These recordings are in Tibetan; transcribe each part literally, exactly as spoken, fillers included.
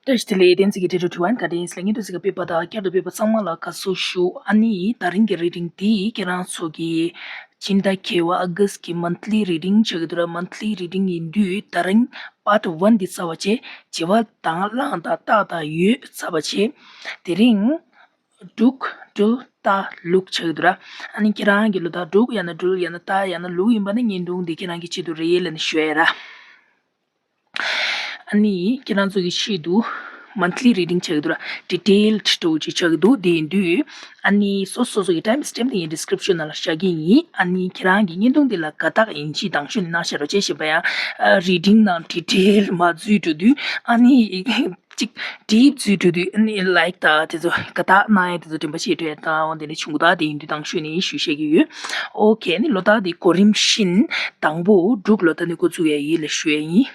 བཀྲ་ཤིས་བདེ་ལེགས། བསྟན་འཛིན་གྱི་འཕྲིན་ཕྲན་དྲི་བ་བཀའ་དྲིན་ལ་སྙན་ཐོ་ཟིག་གི་པེ་པ་དང་བསྐྱར་དུ་ཕེབས་པ་ཚང་མ་ལ་དགའ་བསུ་ཞུ། ཨ་ནི་ད་རིང་གི་རི་ཌིང་འདི་ཁྱེད་རང་ཚོ་གི་སྤྱི་ཟླ་བརྒྱད་པ་ཨ་གྷ་སི་གི་མན་ཐི་ལི་རི་ཌིང་བྱེད་ཀྱི་འདུག་ར། མན་ཐི་ལི་རི་ཌིང་ཡིན་དུས་ད་རིང་པར་ཊི་ཝན་འདི་ཚར་བ་བྱས། བྱེ་བ་དང་གླང་དང་སྟག་དང་ཡོས་ཚར་བ་བྱས། དེ་རིང་འབྲུག་སྦྲུལ་རྟ་ལུག་བྱེད་ཀྱི་འདུག་ར། ཨ་ནི་ཁྱེད་རང་གི་ལོ་རྟགས་འབྲུག་ཡང་ན་སྦྲུལ་ཡང་ན་རྟ་ཡང་ན་ལུག་ཡིན་པ་ན་བརྙན་ཐུང་འདི་ཁྱེད་རང་གི་ཆེད་དུ་རེད་ལབ་ནས་ཞུ་ཡ་ར། ཨ་ནི་ཁྱེད་རང་ཚོ་གི་ཆེད་དུ་མན་ཐི་ལི་རི་ཌིང་བྱེད་ཀྱི་འདུག་ར། ཌི་ཊེལ་ཌི་འདྲ་བོ་ཅིག་བྱེད་ཀྱི་འདུག་དེ་ཡིན་དུས་ཨ་ནི་སོ་སོ་སོ་སོ་གི་ཊའིམ་སི་ཊེམ་དེ་ངས་ཌི་སི་ཀི་རིབ་ཤན་ནང་ལ་བཞག་གི་ཡིན། ཨ་ནི་ཁྱེད་རང་གི་བརྙན་ཐུང་འདི་ལ་དགའ་རྟགས་ཡིན་གཅིག་དང་ཤོས་ནི་གནང་ཤ་རོགས་བྱེད། བྱས་པ་ཡང་རི་ཌིང་ནང་ཌི་ཊེལ་མ་འཛུལ་འགྲོ་དུས་ཨ་ནི་ཅིག་ཌིབ་འཛུལ་འགྲོ་དུས་ཨ་ནི་ལའིཀ་དང་དེ་ཚོ་དགའ་རྟགས་གནང་ཡ་དེ་ཚོ་དྲན་པ་བརྗེད་འགྲོ་ཡ་དང་འོ་དེ་འདྲ་བྱུང་ད། དེ་ཡིན་དུས་དང་ཤོས་ནི་ཞུ་བཤད་ཀྱི་ཡོད། ཨོ་ཁེ། ཨ་ནི་ལོ་རྟགས་དེ་གོ་རིམ་བཞིན་དང་པོ་འབྲུག་ལོ་རྟགས་ནས་འགོ་བཙུགས་ཡ་ཡིན་ལབ་ཞུ་ཡ་ཡིན།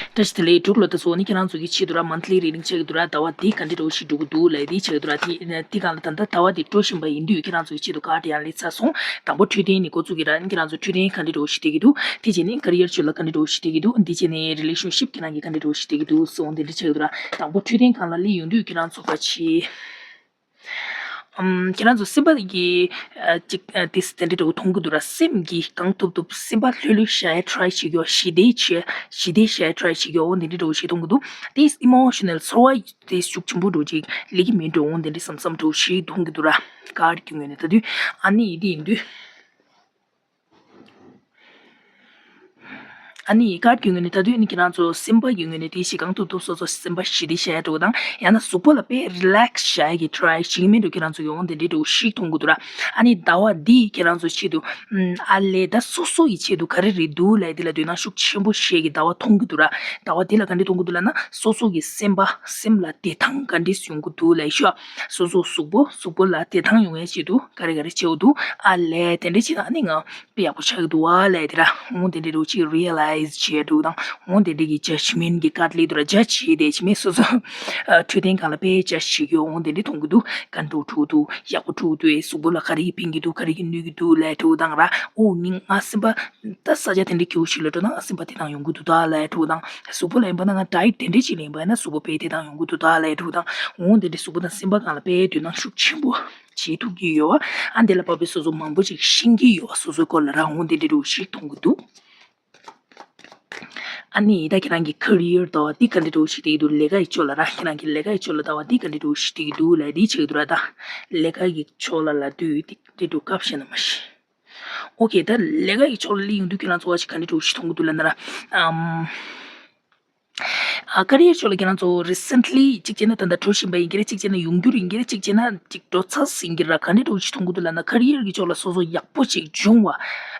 བཀྲ་ཤིས་བདེ་ལེགས། འབྲུག་ལོ་རྟགས་ཚོ་ནི་ཁྱེད་རང་ཚོ་གི་ཆེད་དུ་ར་མན་ཐི་ལི་རི་ཌིང་བྱེད་ཀྱི་འདུག་ར། ཟླ་བ་འདི་ག་འདྲ་འདྲ་བོ་ཞིག་འགྲོ་གི་འདུག་ལབ་དེ་བྱེད་ཀྱི་འདུག་ར། དེ་དེ་སྒང་ལ་ད་ལྟ་ཟླ་བ་འདི་འགྲོ་བཞིན་པ་ཡིན་དུས་ཁྱེད་རང་ཚོ་གི་ཆེད་དུ་ཀར་ཌི་ཡང་སླེབས་ཚར་སོང་། དང་པོ་འཕྲོད་བསྟེན་ནི་འགོ་བཙུགས་ཀྱི་ར། ཁྱེད་རང་ཚོ་འཕྲོད་བསྟེན་ག་འདྲ་འདྲ་བོ་ཞིག་སྤྲད་ཀྱི་འདུག་དེ་རྗེས་ནི་ཀེ་རི་ཡར་ཕྱོགས་ལ་ག་འདྲ་འདྲ་བོ་ཞིག་སྤྲད་ཀྱི་འདུག་དེ་རྗེས་ནི་རི་ལེ་ཤན་ཤིབ་ཁྱེད་རང་གིས་ག་འདྲ་འདྲ་བོ་ཞིག་སྤྲད་ཀྱི་འདུག་སོང་དེ་འདྲ་བྱེད་ཀྱི་འདུག་ར། དང་པོ་འཕྲོད་བསྟེན་སྒང་ལ་སླེབས་ཡོང་དུས་ཁྱེད་རང་ཚོ་ག་ཆེ། ཨམ། ཁྱེད་རང་ཚོ་སེམས་པ་གི་ཨ་ཅིག་ཨ་ཏིས་དེ་འདྲ་འདྲ་བོ་མཐོང་གི་འདུག་ར། སེམས་ཀྱི་གང་ཐུབ་ཐུབ་སེམས་པ་ལྷོད་ལྷོད་བཞག་ཡ་ཊ་རའི་བྱེད་ཀྱོ། ཞི་བདེ་བྱེད་ཞི་བདེ་བྱེད་ཊ་རའི་བྱེད་ཀྱོ། འོ་དེ་འདྲ་འདྲ་བོ་ཞིག་མཐོང་གི་འདུག་ཏིས་ཨི་མོ་ཤི་ནལ་ཚོར་བ་ཏིས་ཤུགས་ཆེན་པོ་འདྲ་བོ་ཅིག་ལེགས་ཀྱི་མིན་འགྲོ། འོ་དེ་འདྲ་བསམ་བསམ་འདྲ་བོ་ཞིག་མཐོང་གི་འདུག་ར། ཀར་གྱི་ངོས་ནས་ད་དུས་ཨ་ནི་ཡིན་དེ་ཡིན་དུས། ཨ་ནི་ཀར་གྱི་ངོས་ནས་ད་དུས་ནི་ཁྱེད་རང་ཚོ་སེམས་པ་གི་ངོས་ནས་དེ་ཞིག་གང་ཐུབ་ཐུབ་སོ་སོ་སེམས་པ་ཞི་བདེ་བྱ་ཡ་འདྲ་བོ་དང་ཡང་ན་གཟུགས་པོ་ལ་དཔེ་རི་ལེག་སི་བྱ་ཡ་གི་ཊ་རའི་བྱེད་ཀྱི་མིན་འགྲོ། ཁྱེད་རང་ཚོ་ཡོང་དེ་འདྲའི་འདྲ་བོ་ཞིག་མཐོང་གི་འདུག་ར། ཨ་ནི་ཟླ་བ་འདིས་ཁྱེད་རང་ཚོ་ཆེད་དུ་ཨ་ལས་ད་སོ་སོ་ཡི་ཆེད་དུ་ག་རེ་རེད་འདུག་ལབ་དེ་ལ་དོ་སྣང་ཤུགས་ཆེན་པོ་བྱེད་ཀྱི་ཟླ་བ་མཐོང་གི་འདུག་ར། ཟླ་བ་འདི་ལ་ག་འདྲས་མཐོང་གི་འདུག་ལབ་ན་སོ་སོ་གི་སེམས་པ་སེམས་ལ་བདེ་ཐང་ག་འདྲས་ཡོང་གི་འདུག་ལབ་ཤོག་སོ་སོ་གཟུགས་པོ་གཟུགས་པོ་ལ་བདེ་ཐང་ཡོང་ཡ་ཆེད་དུ་ག་རེ་ག་རེ་བྱེད་དགོས་འདུག་ཨ་ལས་དེ་འདྲ་བྱེད་ན་ཨ་ནི་ང་དཔེ་ཡག་པོ་ཆགས་ཀྱི་འདུག་ཨ་ལས་དེ་ར། འོང་དེ་འདྲའི་རོ་ཅིག་རི་ཡ་ལའི་ཛི་བྱེད་འདུག་དང་འོང་དེ་འདྲའི་གི་ཇ་ཇི་མིན་གི་ཀ་ལི་དུ་ར་ཇ་བྱེད་དེ་ཇི་མིན་སོ་སོ་འཕྲོད་བསྟེན་སྒང་ལ་དཔེ་ཇ་བྱེད་ཀྱི་འོང་དེ་འདྲའི་མཐོང་གི་འདུག་ག་འདྲ་འགྲོ་གི་འདུག་ཡག་པོ་འགྲོ་གི་འདུག་ཨེ་གཟུགས་པོ་ལ་ག་རེ་ཕན་གྱི་འདུག་ག་རེ་གི་གནོད་ཀྱི་འདུག་ལས་འགྲོ་དང་ར། འོ་ནི་ང་སེམས་པ་ད་ས་ཆ་དེ་འདྲའི་སྐྱིད་པོ་ཞིག་ལ་འགྲོ་ན་ང་སེམས་པ་དེ་དང་ཡོང་གི་འདུག་ད་ལས་འགྲོ་དང་གཟུགས་པོ་ལ་ཡིན་པ་ན་ང་ཌ་ཡེ་ཊི་དེ་འདྲའི་ཅིག་ལ་ཡིན་པ་ཡིན་ན་གཟུགས་པོ་དཔེ་དེ་དང་ཡོང་གི་འདུག་ད་ལས་འགྲོ་དང་འོང་དེ་འདྲའི་གཟུགས་པོ་དང་སེམས་པ་སྒང་ལ་དཔེ་དོ་སྣང་ཤུགས་ཆེན་པོ་བྱེད་ཐུབ་ཀྱི་ཡོད་བ། ཨ་འདི་ལ་བབས་པའི་སོ་སོ་མང་པོ་ཅིག་ཤེས་ཀྱི་ཡོད་བ། སོ་སོའི་སྐོར་ལ་རང་འོང་དེ་འདྲའི་འདྲ་བོ་ཞིག་མཐོང་གི་འདུག་ཨ་ནི་ད་ཁྱེད་རང་གི་ཀེ་རི་ཡར་ལྟ་བ་འདི་ག་འདྲའི་འདྲ་བོ་ཞིག་བསྡད་ཀྱི་འདུག་ལས་ཀ་ཡི་ཕྱོགས་ལ་ར། ཁྱེད་རང་གི་ལས་ཀ་ཡི་ཕྱོགས་ལ་ལྟ་བ་འདི་ག་འདྲའི་འདྲ་བོ་ཞིག་བསྡད་ཀྱི་འདུག་ལས་འདི་བྱེད་ཀྱི་འདུག་ར། ད་ལས་ཀ་གི་ཕྱོགས་ལ་ལབ་དུས་འདི་འདྲའི་འདྲ་བོ་སྐབས་ཤིག་ན་མ་ཤེས། ཨོ་ཁེ། ད་ལས་ཀ་གི་ཕྱོགས་ལ་སླེབས་ཡོང་དུས་ཁྱེད་རང་ཚོ་བ་ཞིག་ག་འདྲའི་འདྲ་བོ་ཞིག་མཐོང་གི་འདུག་ལབ་ན་ར། ཨམ། ཨ་ཀེ་རི་ཡར་ཕྱོགས་ལ་ཁྱེད་རང་ཚོ་རི་སེན་ཊི་ལི་གཅིག་བྱས་ན་ད་ལྟ་འགྲོ་བཞིན་པ་ཡིན་གྱི་རེད། གཅིག་བྱས་ན་ཡོང་རྒྱུ་རེད་ཡིན་གྱི་རེད། གཅིག་བྱས་ན་གཅིག་འགྲོ་ཚར་ཟིན་གྱི་ར། ག་འདྲའི་འདྲ་བོ་ཞིག་མཐོང་གི་འདུག་ལབ་ན་ཀེ་རི་ཡར་གྱི་ཕྱོགས་ལ་སོ་སོ་ཡག་པོ་ཞིག་བྱུང་བ།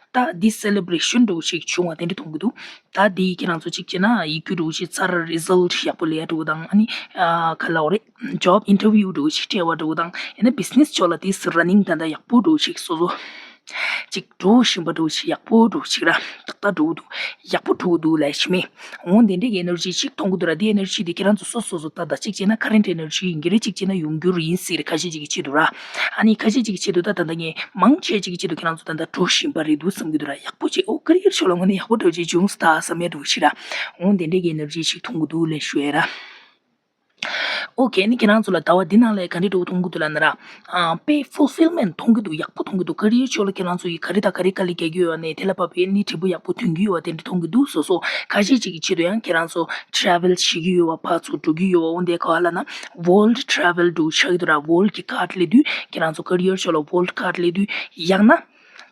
ད་འདི་སེ་ལེ་བྷི་རེ་ཤན་འདྲ་བོ་ཞིག་བྱུང་བ་དེ་འདྲ་མཐོང་གི་འདུག་ད་འདི་ཁྱེད་རང་ཚོ་གཅིག་བྱས་ན་ཡིག་རྒྱུགས་འདྲ་བོ་ཞིག་ཚར། རི་ཛལ་ཊི་ཡག་པོ་སླེབས་ཡ་འདྲ་བོ་དང་ཨ་ནི་ཨ་ག་ལབ་དགོས་རེད། ཇོབ་ཨིན་ཊར་བིའུ་འདྲ་བོ་ཞིག་སྤྲད་པ་འདྲ་བོ་དང་ཡང་ན་བི་ཛི་ནེ་སི་ཕྱོགས་ལ་དེ་ར་ནིང་ད་ལྟ་ཡག་པོ་འདྲ་བོ་ཞིག་སོ་སོ་ཅིག་འགྲོ་བཞིན་པ་འདྲ་བོ་ཞིག་ཡག་པོ་འདྲ་བོ་ཞིག་ར། ཏག་ཏག་འགྲོ་གི་འདུག་ཡག་པོ་འགྲོ་གི་འདུག་ལབ་ཤེས་མེད། འོང་དེ་འདྲའི་གི་ཨེ་ནར་ཇི་ཞིག་མཐོང་གི་འདུག་ར། དེ་ཨེ་ནར་ཇི་དེ་ཁྱེད་རང་ཚོ་སོ་སོ་སོ་ད་ལྟ་གཅིག་བྱས་ན་ཁ་རེན་ཊི་ཨེ་ནར་ཇི་ཡིན་གྱི་རེད། གཅིག་བྱས་ན་ཡོང་རྒྱུ་རེད་ཡིན་སྲིད་རེད། ཁ་ཤས་ཅིག་གི་ཆེད་དུ་ར། ཨ་ནི་ཁ་ཤས་ཅིག་གི་ཆེད་དུ་ད་ད་ལྟ་ངས་མང་ཆེ་ཅིག་གི་ཆེད་དུ་ཁྱེད་རང་ཚོ་ད་ལྟ་འགྲོ་བཞིན་པ་རེད་འདུག་བསམ་གྱི་འདུག་ར། ཡག་པོ་བྱས། ཨོ་ཀེ་རི་ཡར་ཕྱོགས་ལ་དངོས་གནས་ཡག་པོ་འདྲ་བོ་ཅིག་བྱུང་སོང་ད་བསམ་ཡ་འདྲ་བོ་ཞིག་ར། འོང་དེ་འདྲའི་གི་ཨེ་ནར་ཇི་ཞིག་མཐོང་གི་འདུག་ལབ་ཞུ་ཡ་ར། ཨོ་ཁེ། ཨ་ནི་ཁྱེད་རང་ཚོ་ལ་ཟླ་བ་འདི་ནང་ལ་ག་འདྲ་འདྲ་བོ་མཐོང་གི་འདུག་ལབ་ན་ར། ཨ་དཔེ་ཕུལ་ཕིལ་མེན་ཊི་མཐོང་གི་འདུག་ཡག་པོ་མཐོང་གི་འདུག་ཀེ་རི་ཡར་ཕྱོགས་ལ་ཁྱེད་རང་ཚོ་ཡིས་ག་རེ་དང་ག་རེ་དཀའ་ལས་རྒྱག་གི་ཡོད་ནས་དེ་ལ་བབས་པའི་ཨ་ནི་འབྲས་བུ་ཡག་པོ་ཐོན་གྱི་ཡོད་པ་དེ་འདྲ་མཐོང་གི་འདུག་སོ་སོ་ཁ་ཤས་ཅིག་གི་ཆེད་དུ་ཡང་ཁྱེད་རང་ཚོ་ཊ་རེ་ཝལ་བྱེད་ཀྱི་ཡོད་པ་ཕར་ཚུར་འགྲོ་གི་ཡོད་པ། འོ་འདི་ག་བ་ལབ་ན་ཝོལཌ་ཊ་རེ་ཝལ་འདྲ་བོ་ཆགས་ཀྱི་འདུག་ར། ཝོལཌ་གི་ཀར་ཌི་སླེབས་དུས་ཁྱེད་རང་ཚོ་ཀེ་རི་ཡར་ཕྱོགས་ལ་ཝོལཌ་ཀར་ཌི་སླེབས་དུས་ཡང་ན།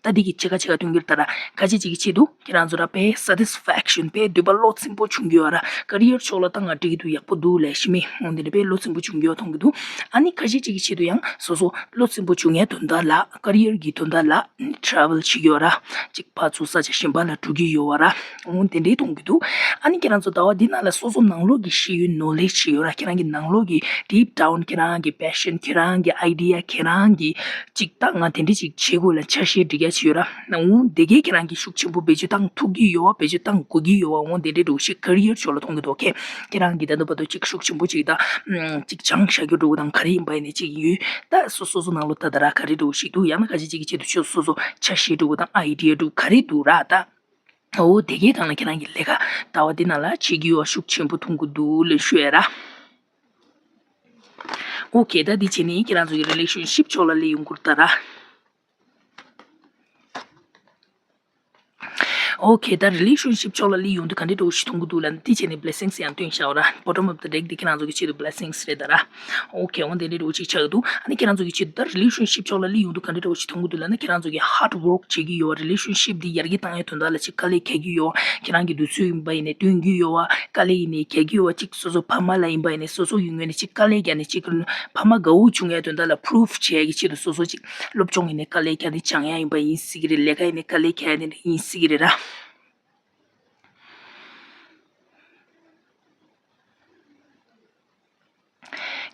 ད་འདི་གི་ཕྱེད་ཀ་ཕྱེད་ཀ་སྟོན་རྒྱུ་རེད་ད་ར། ཁ་ཤས་ཅིག་གི་ཆེད་དུ་ཁྱེད་རང་ཚོ་ར་དཔེ་སེ་ཊིས་ཕེག་ཤན་དཔེ་འདོད་པ་བློ་ཚིམ་པོ་བྱུང་གི་ཡོད་ར། ཀེ་རི་ཡར་ཕྱོགས་ལ་ད་ང་འགྲིག་གི་འདུག་ཡག་པོ་འདུག་ལབ་ཤེས་མེད། འོ་འདི་འདྲ་དཔེ་བློ་ཚིམ་པོ་བྱུང་གི་ཡོད་མཐོང་གི་འདུག་ཨ་ནི་ཁ་ཤས་ཅིག་གི་ཆེད་དུ་ཡང་སོ་སོ་བློ་ཚིམ་པོ་བྱུང་ཡའི་དོན་དག་ལ་ཀེ་རི་ཡར་གྱི་དོན་དག་ལ་ཊ་རེ་ཝལ་བྱེད་ཀྱི་ཡོད་ར། ཅིག་ཕར་ཚུར་ས་ཆ་གཞན་པ་ལ་འགྲོ་གི་ཡོད་ར། འོ་འདི་འདྲའི་མཐོང་གི་འདུག་ཨ་ནི་ཁྱེད་རང་ཚོ་ཟླ་བ་འདི་ནང་ལ་སོ་སོ་ནང་ལོགས་ཀྱི་ཤེས་ཡོན་ནོ་ལེ་ཇི་ཡོད་ར། ཁྱེད་རང་གི་ནང་ལོགས་ཀྱི་ཌིབ་ཌའུན་ཁྱེད་རང་གི་པེ་ཤན་ཁྱེད་རང་གི་ཨའི་ཌི་ཡ་ཁྱེད་རང་གི་ཅིག་ད་ང་དེ་འདྲ་ཅིག་བྱེད་དགོས་ལ་ཆ་ཤས་སྒྲིག་ཡ་ཅིག་ཡོད་ར། འོ་དེ་གས་ཁྱེད་རང་གིས་ཤུགས་ཆེན་པོ་བེད་སྤྱོད་བཏང་ཐུབ་ཀྱི་ཡོད་བ། བེད་སྤྱོད་བཏང་དགོས་ཀྱི་ཡོད་བ། འོ་དེ་འདྲའི་འདྲ་བོ་ཞིག་ཀེ་རི་ཡར་ཕྱོགས་ལ་མཐོང་གི་འདུག་ཁེ། ཁྱེད་རང་གིས་ད་ལྟ་བར་དུ་ཅིག་ཤུགས་ཆེན་པོ་ཅིག་ད་ཅིག་སྦྱངས་བཞག་རྒྱུ་འདྲ་བོ་དང་ག་རེ་ཡིན་པ་ཡིན་ནས་ཅིག་ཡོད། ད་སོ་སོ་སོ་ནང་ལོགས་ད་ད་ར་ག་རེ་འདྲ་བོ་ཞིག་འདུག་ཡང་ན་ཁ་ཤས་ཅིག་གི་ཆེད་དུ་ཆོས་སོ་སོ་ཆ་ཤས་འདྲ་བོ་དང་ཨའི་ཌི་ཡ་འདྲ་བོ་ག་རེ་འདུག་ར་ད། འོ་དེ་གའི་སྒང་ལ་ཁྱེད་རང་གི་ལས་ཀ་ཟླ་བ་འདི་ནང་ལ་བྱེད་ཀྱི་ཡོད་ཤུགས་ཆེན་པོ་མཐོང་གི་འདུག་ལབ་ཞུ་ཡ་ར། ཨོ་ཁེ། ད་འདི་བྱས་ནས་ཁྱེད་རང་ཚོ་གི་རི་ལེ་ཤན་ཤིབ་ཕྱོགས་ལ་སླེབས་ཡོང་གི་རེད་ད་ར། ཨོ་ཁེ། ད་རི་ལེ་ཤན་ཤིབ་ཕྱོགས་ལ་སླེབས་ཡོང་དུས་ག་འདྲ་འདྲ་བོ་ཞིག་མཐོང་གི་འདུག་ལབ་ན། འདི་བྱས་ནས་བི་ལེ་སིང་སི་ཡང་སྟོན་བཞག་པ་ར། Bottom of the deck འདི་ཁྱེད་རང་ཚོ་གི་ཆེད་དུ་བི་ལེ་སིང་སི་རེད་ད་ར། ཨོ་ཁེ། འོ་དེ་འདྲ་འདྲ་བོ་ཅིག་ཆགས་ཀྱི་འདུག་ཨ་ནི་ཁྱེད་རང་ཚོ་གི་ཆེད་དུ་ད་རི་ལེ་ཤན་ཤིབ་ཕྱོགས་ལ་སླེབས་ཡོང་དུས་ག་འདྲ་འདྲ་བོ་ཞིག་མཐོང་གི་འདུག་ལབ་ན། ཁྱེད་རང་ཚོ་གི་ཧརཌ་ཝོརྐ་བྱེད་ཀྱི་ཡོད་པ། རི་ལེ་ཤན་ཤིབ་འདི་ཡར་རྒྱས་བཏང་ཡའི་དོན་དག་ལ་ཅིག་དཀའ་ལས་རྒྱག་གི་ཡོད་པ། ཁྱེད་རང་གི་དུས་ཚོད་ཡིན་པ་ཡིན་ནའི་སྟོན་གྱི་ཡོད་པ། དཀའ་ལས་ཡིན་ནའི་རྒྱག་གི་ཡོད་པ། ཅིག་སོ་སོ་ཕ་མ་ལ་ཡིན་པ་ཡིན་ནའི་སོ་སོ་ཡིན་ངོས་ནས་ཅིག་དཀའ་ལས་རྒྱག་ནས་ཅིག་ཕ་མ་དགའ་བོ་བྱུང་ཡའི་དོན་དག་ལ་པུ་རུབ་བྱེད་ཡ་གི་ཆེད་དུ་སོ་སོ་ཅིག་སློབ་སྦྱོང་ཡིན་ནའི་དཀའ་ལས་རྒྱག་ནས་སྦྱང་ཡ་ཡིན་པ་ཡིན་སྲིད་ཀྱི་རེད། ལས་ཀ་ཡིན་ནའི་དཀའ་ལས་རྒྱག་ཡ་དེ་འདྲ་ཡིན་སྲིད་ཀྱི་རེད་ར།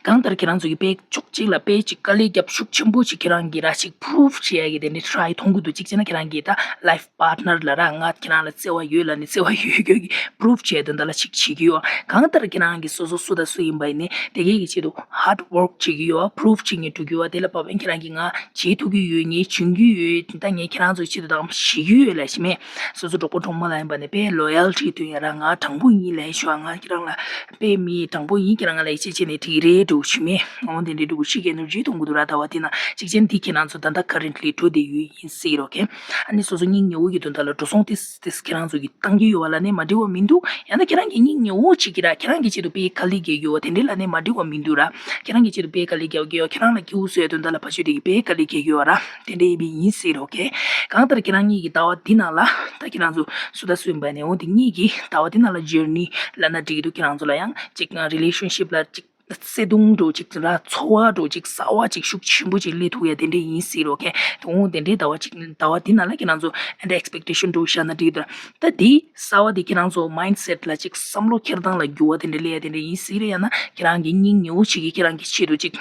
གང་ལྟར་ཁྱེད་རང་ཚོ་གི་དཔེ་ཕྱོགས་གཅིག་ལ་དཔེ་ཅིག་དཀའ་ལས་རྒྱབ་ཤུགས་ཆེན་པོ་ཅིག་ཁྱེད་རང་གིས་ར་ཅིག་པུ་རུབ་བྱེད་ཡ་གི་དེ་འདྲའི་ཊ་རའི་མཐོང་གི་འདུག་གཅིག་བྱས་ན་ཁྱེད་རང་གི་ད་ལའིཕ་པཱར་ཊི་ནར་ལ་ར། ང་ཁྱེད་རང་ལ་བརྩེ་བ་ཡོད་ལབ་ནས་བརྩེ་བ་ཡོད་ཡོད་ཀྱི་པུ་རུབ་བྱེད་དོན་དག་ལ་ཅིག་བྱེད་ཀྱི་ཡོད། གང་ལྟར་ཁྱེད་རང་གི་སོ་སོ་སུ་དང་སུ་ཡིན་པ་ཡིན་ནའི་དེ་གའི་གི་ཆེད་དུ་ཧརཌ་ཝོརྐ་བྱེད་ཀྱི་ཡོད། པུ་རུབ་བྱེད་ངེས་འགྲོ་གི་ཡོད། དེ་ལ་བབ་པ་ཡིན་ཁྱེད་རང་གིས་ང་བྱེད་ཐུབ་ཀྱི་ཡོད། ངས་བྱེད་ཀྱི་ཡོད། ད་ངས་ཁྱེད་རང་ཚོའི་ཆེད་དུ་དང་བྱེད་ཀྱི་ཡོད་ལབ་ཤེས་མེད། སོ་སོ་གྲོགས་པོ་གྲོགས་མོ་ལ་ཡིན་པ་ནས་དཔེ་ལོ་ཡལ་ཊི་སྟོན་ཡ་ར། ང་དྲང་པོ་ཡིན་ལབ་ཤོག་ང་ཁྱེད་རང་ལ་དཔེ་མི་དྲང་པོ་ཡིན། ཁྱེད་རང་ང་ལ་ཡིད་ཆེས་བྱས་ནས་འགྲིག་རེད་འགྲོ་ཤེས་མེད། འོ་དེ་འདྲའི་འགྲོ་ཤེས་ཀྱི་ཨེ་ནར་ཇི་གཏོང་གི་འདུག་ར། ཟླ་བ་དེ་ན་གཅིག་ཅན་དེ་ཁྱེད་རང་ཚོ་ད་ལྟ་ཀ་རེན་ཊི་ལི་འགྲོ་བསྡད་ཡོད་ཡིན་སྲིད་རོགས་གས། ཨ་ནི་སོ་སོ་སྙིང་ཉེ་བོ་གི་དོན་དག་ལ་འགྲོ་སོང་ཏིས་ཏིས་ཁྱེད་རང་ཚོ་གི་བཏང་གི་ཡོད་པ་ལ་ནི་མ་འགྲིག་པ་མི་འདུག་ཡང་ན་ཁྱེད་རང་གི་སྙིང་ཉེ་བོ་ཅིག་གིས་ར་ཁྱེད་རང་གི་ཆེད་དུ་དཔེ་དཀའ་ལས་རྒྱག་གི་ཡོད་པ་དེ་འདྲའི་ལ་ནི་མ་འགྲིག་པ་མི་འདུག་ར། ཁྱེད་རང་གི་ཆེད་དུ་དཔེ་དཀའ་ལས་རྒྱག་གི་ཡོད། ཁྱེད་རང་ལ་སྐྱིད་པོ་བཟོ་ཡ་དོན་དག་ལ་ཕ་ཆོས་དེ་གི་དཔེ་དཀའ་ལས་རྒྱག་གི་ཡོད་ར། དེ་འདྲའི་ཡིན་པའི་ཡིན་སྲིད་རོགས་གས། གང་ལྟར་ཁྱེད་རང་གཉིས་ཀྱི་ཟླ་བ་འདི་ནང་ལ་ད་ཁྱེད་རང་ཚོ་སུ་དང་སུ་ཡིན་པ་ནས་འོ་དེ་གཉིས་ཀྱི་ཟླ་བ་འདི་ནང་ལ་ཇར་ནི་ལབ་ན་འགྲིག་གི་འདུག་ཁྱེད་རང་ཚོ་ལ་ཡང་ཅིག་རི་ལེ་ཤན་ཤིབ་ལ་ཅིག་བརྩེ་དུང་འདྲ་ཅིག་ར། ཚོར་བ་འདྲ་ཅིག་གསར་བ་ཅིག་ཤུགས་ཆེན་པོ་ཅིག་སླེབས་ཐུབ་ཡ་དེ་འདྲ་ཡིན་སྲིད་རོགས་གས། དེ་འོ་དེ་འདྲའི་ཟླ་བ་ཅིག་ཟླ་བ་འདི་ནང་ལ་ཁྱེད་རང་ཚོ་ཨེ་འདྲ་ཨེག་སི་པེག་ཊེ་ཤན་འདྲ་བཞག་ན་འགྲིག་གི་འདུག་ད་དེ་གསར་བ་དེ་ཁྱེད་རང་ཚོ་མའིན་ཌི་སེ་ཊི་ལ་ཅིག་བསམ་བློ་འཁྱེར་སྟངས་ལ་འགྱུར་བ་དེ་འདྲ་སླེབས་ཡ་དེ་འདྲ་ཡིན་སྲིད་རེད། ཡང་ན་ཁྱེད་རང་གི་སྙིང་ཉེ་བོ་ཞིག་གིས་ཁྱེད་རང་གི་ཆེད་དུ་ཅིག་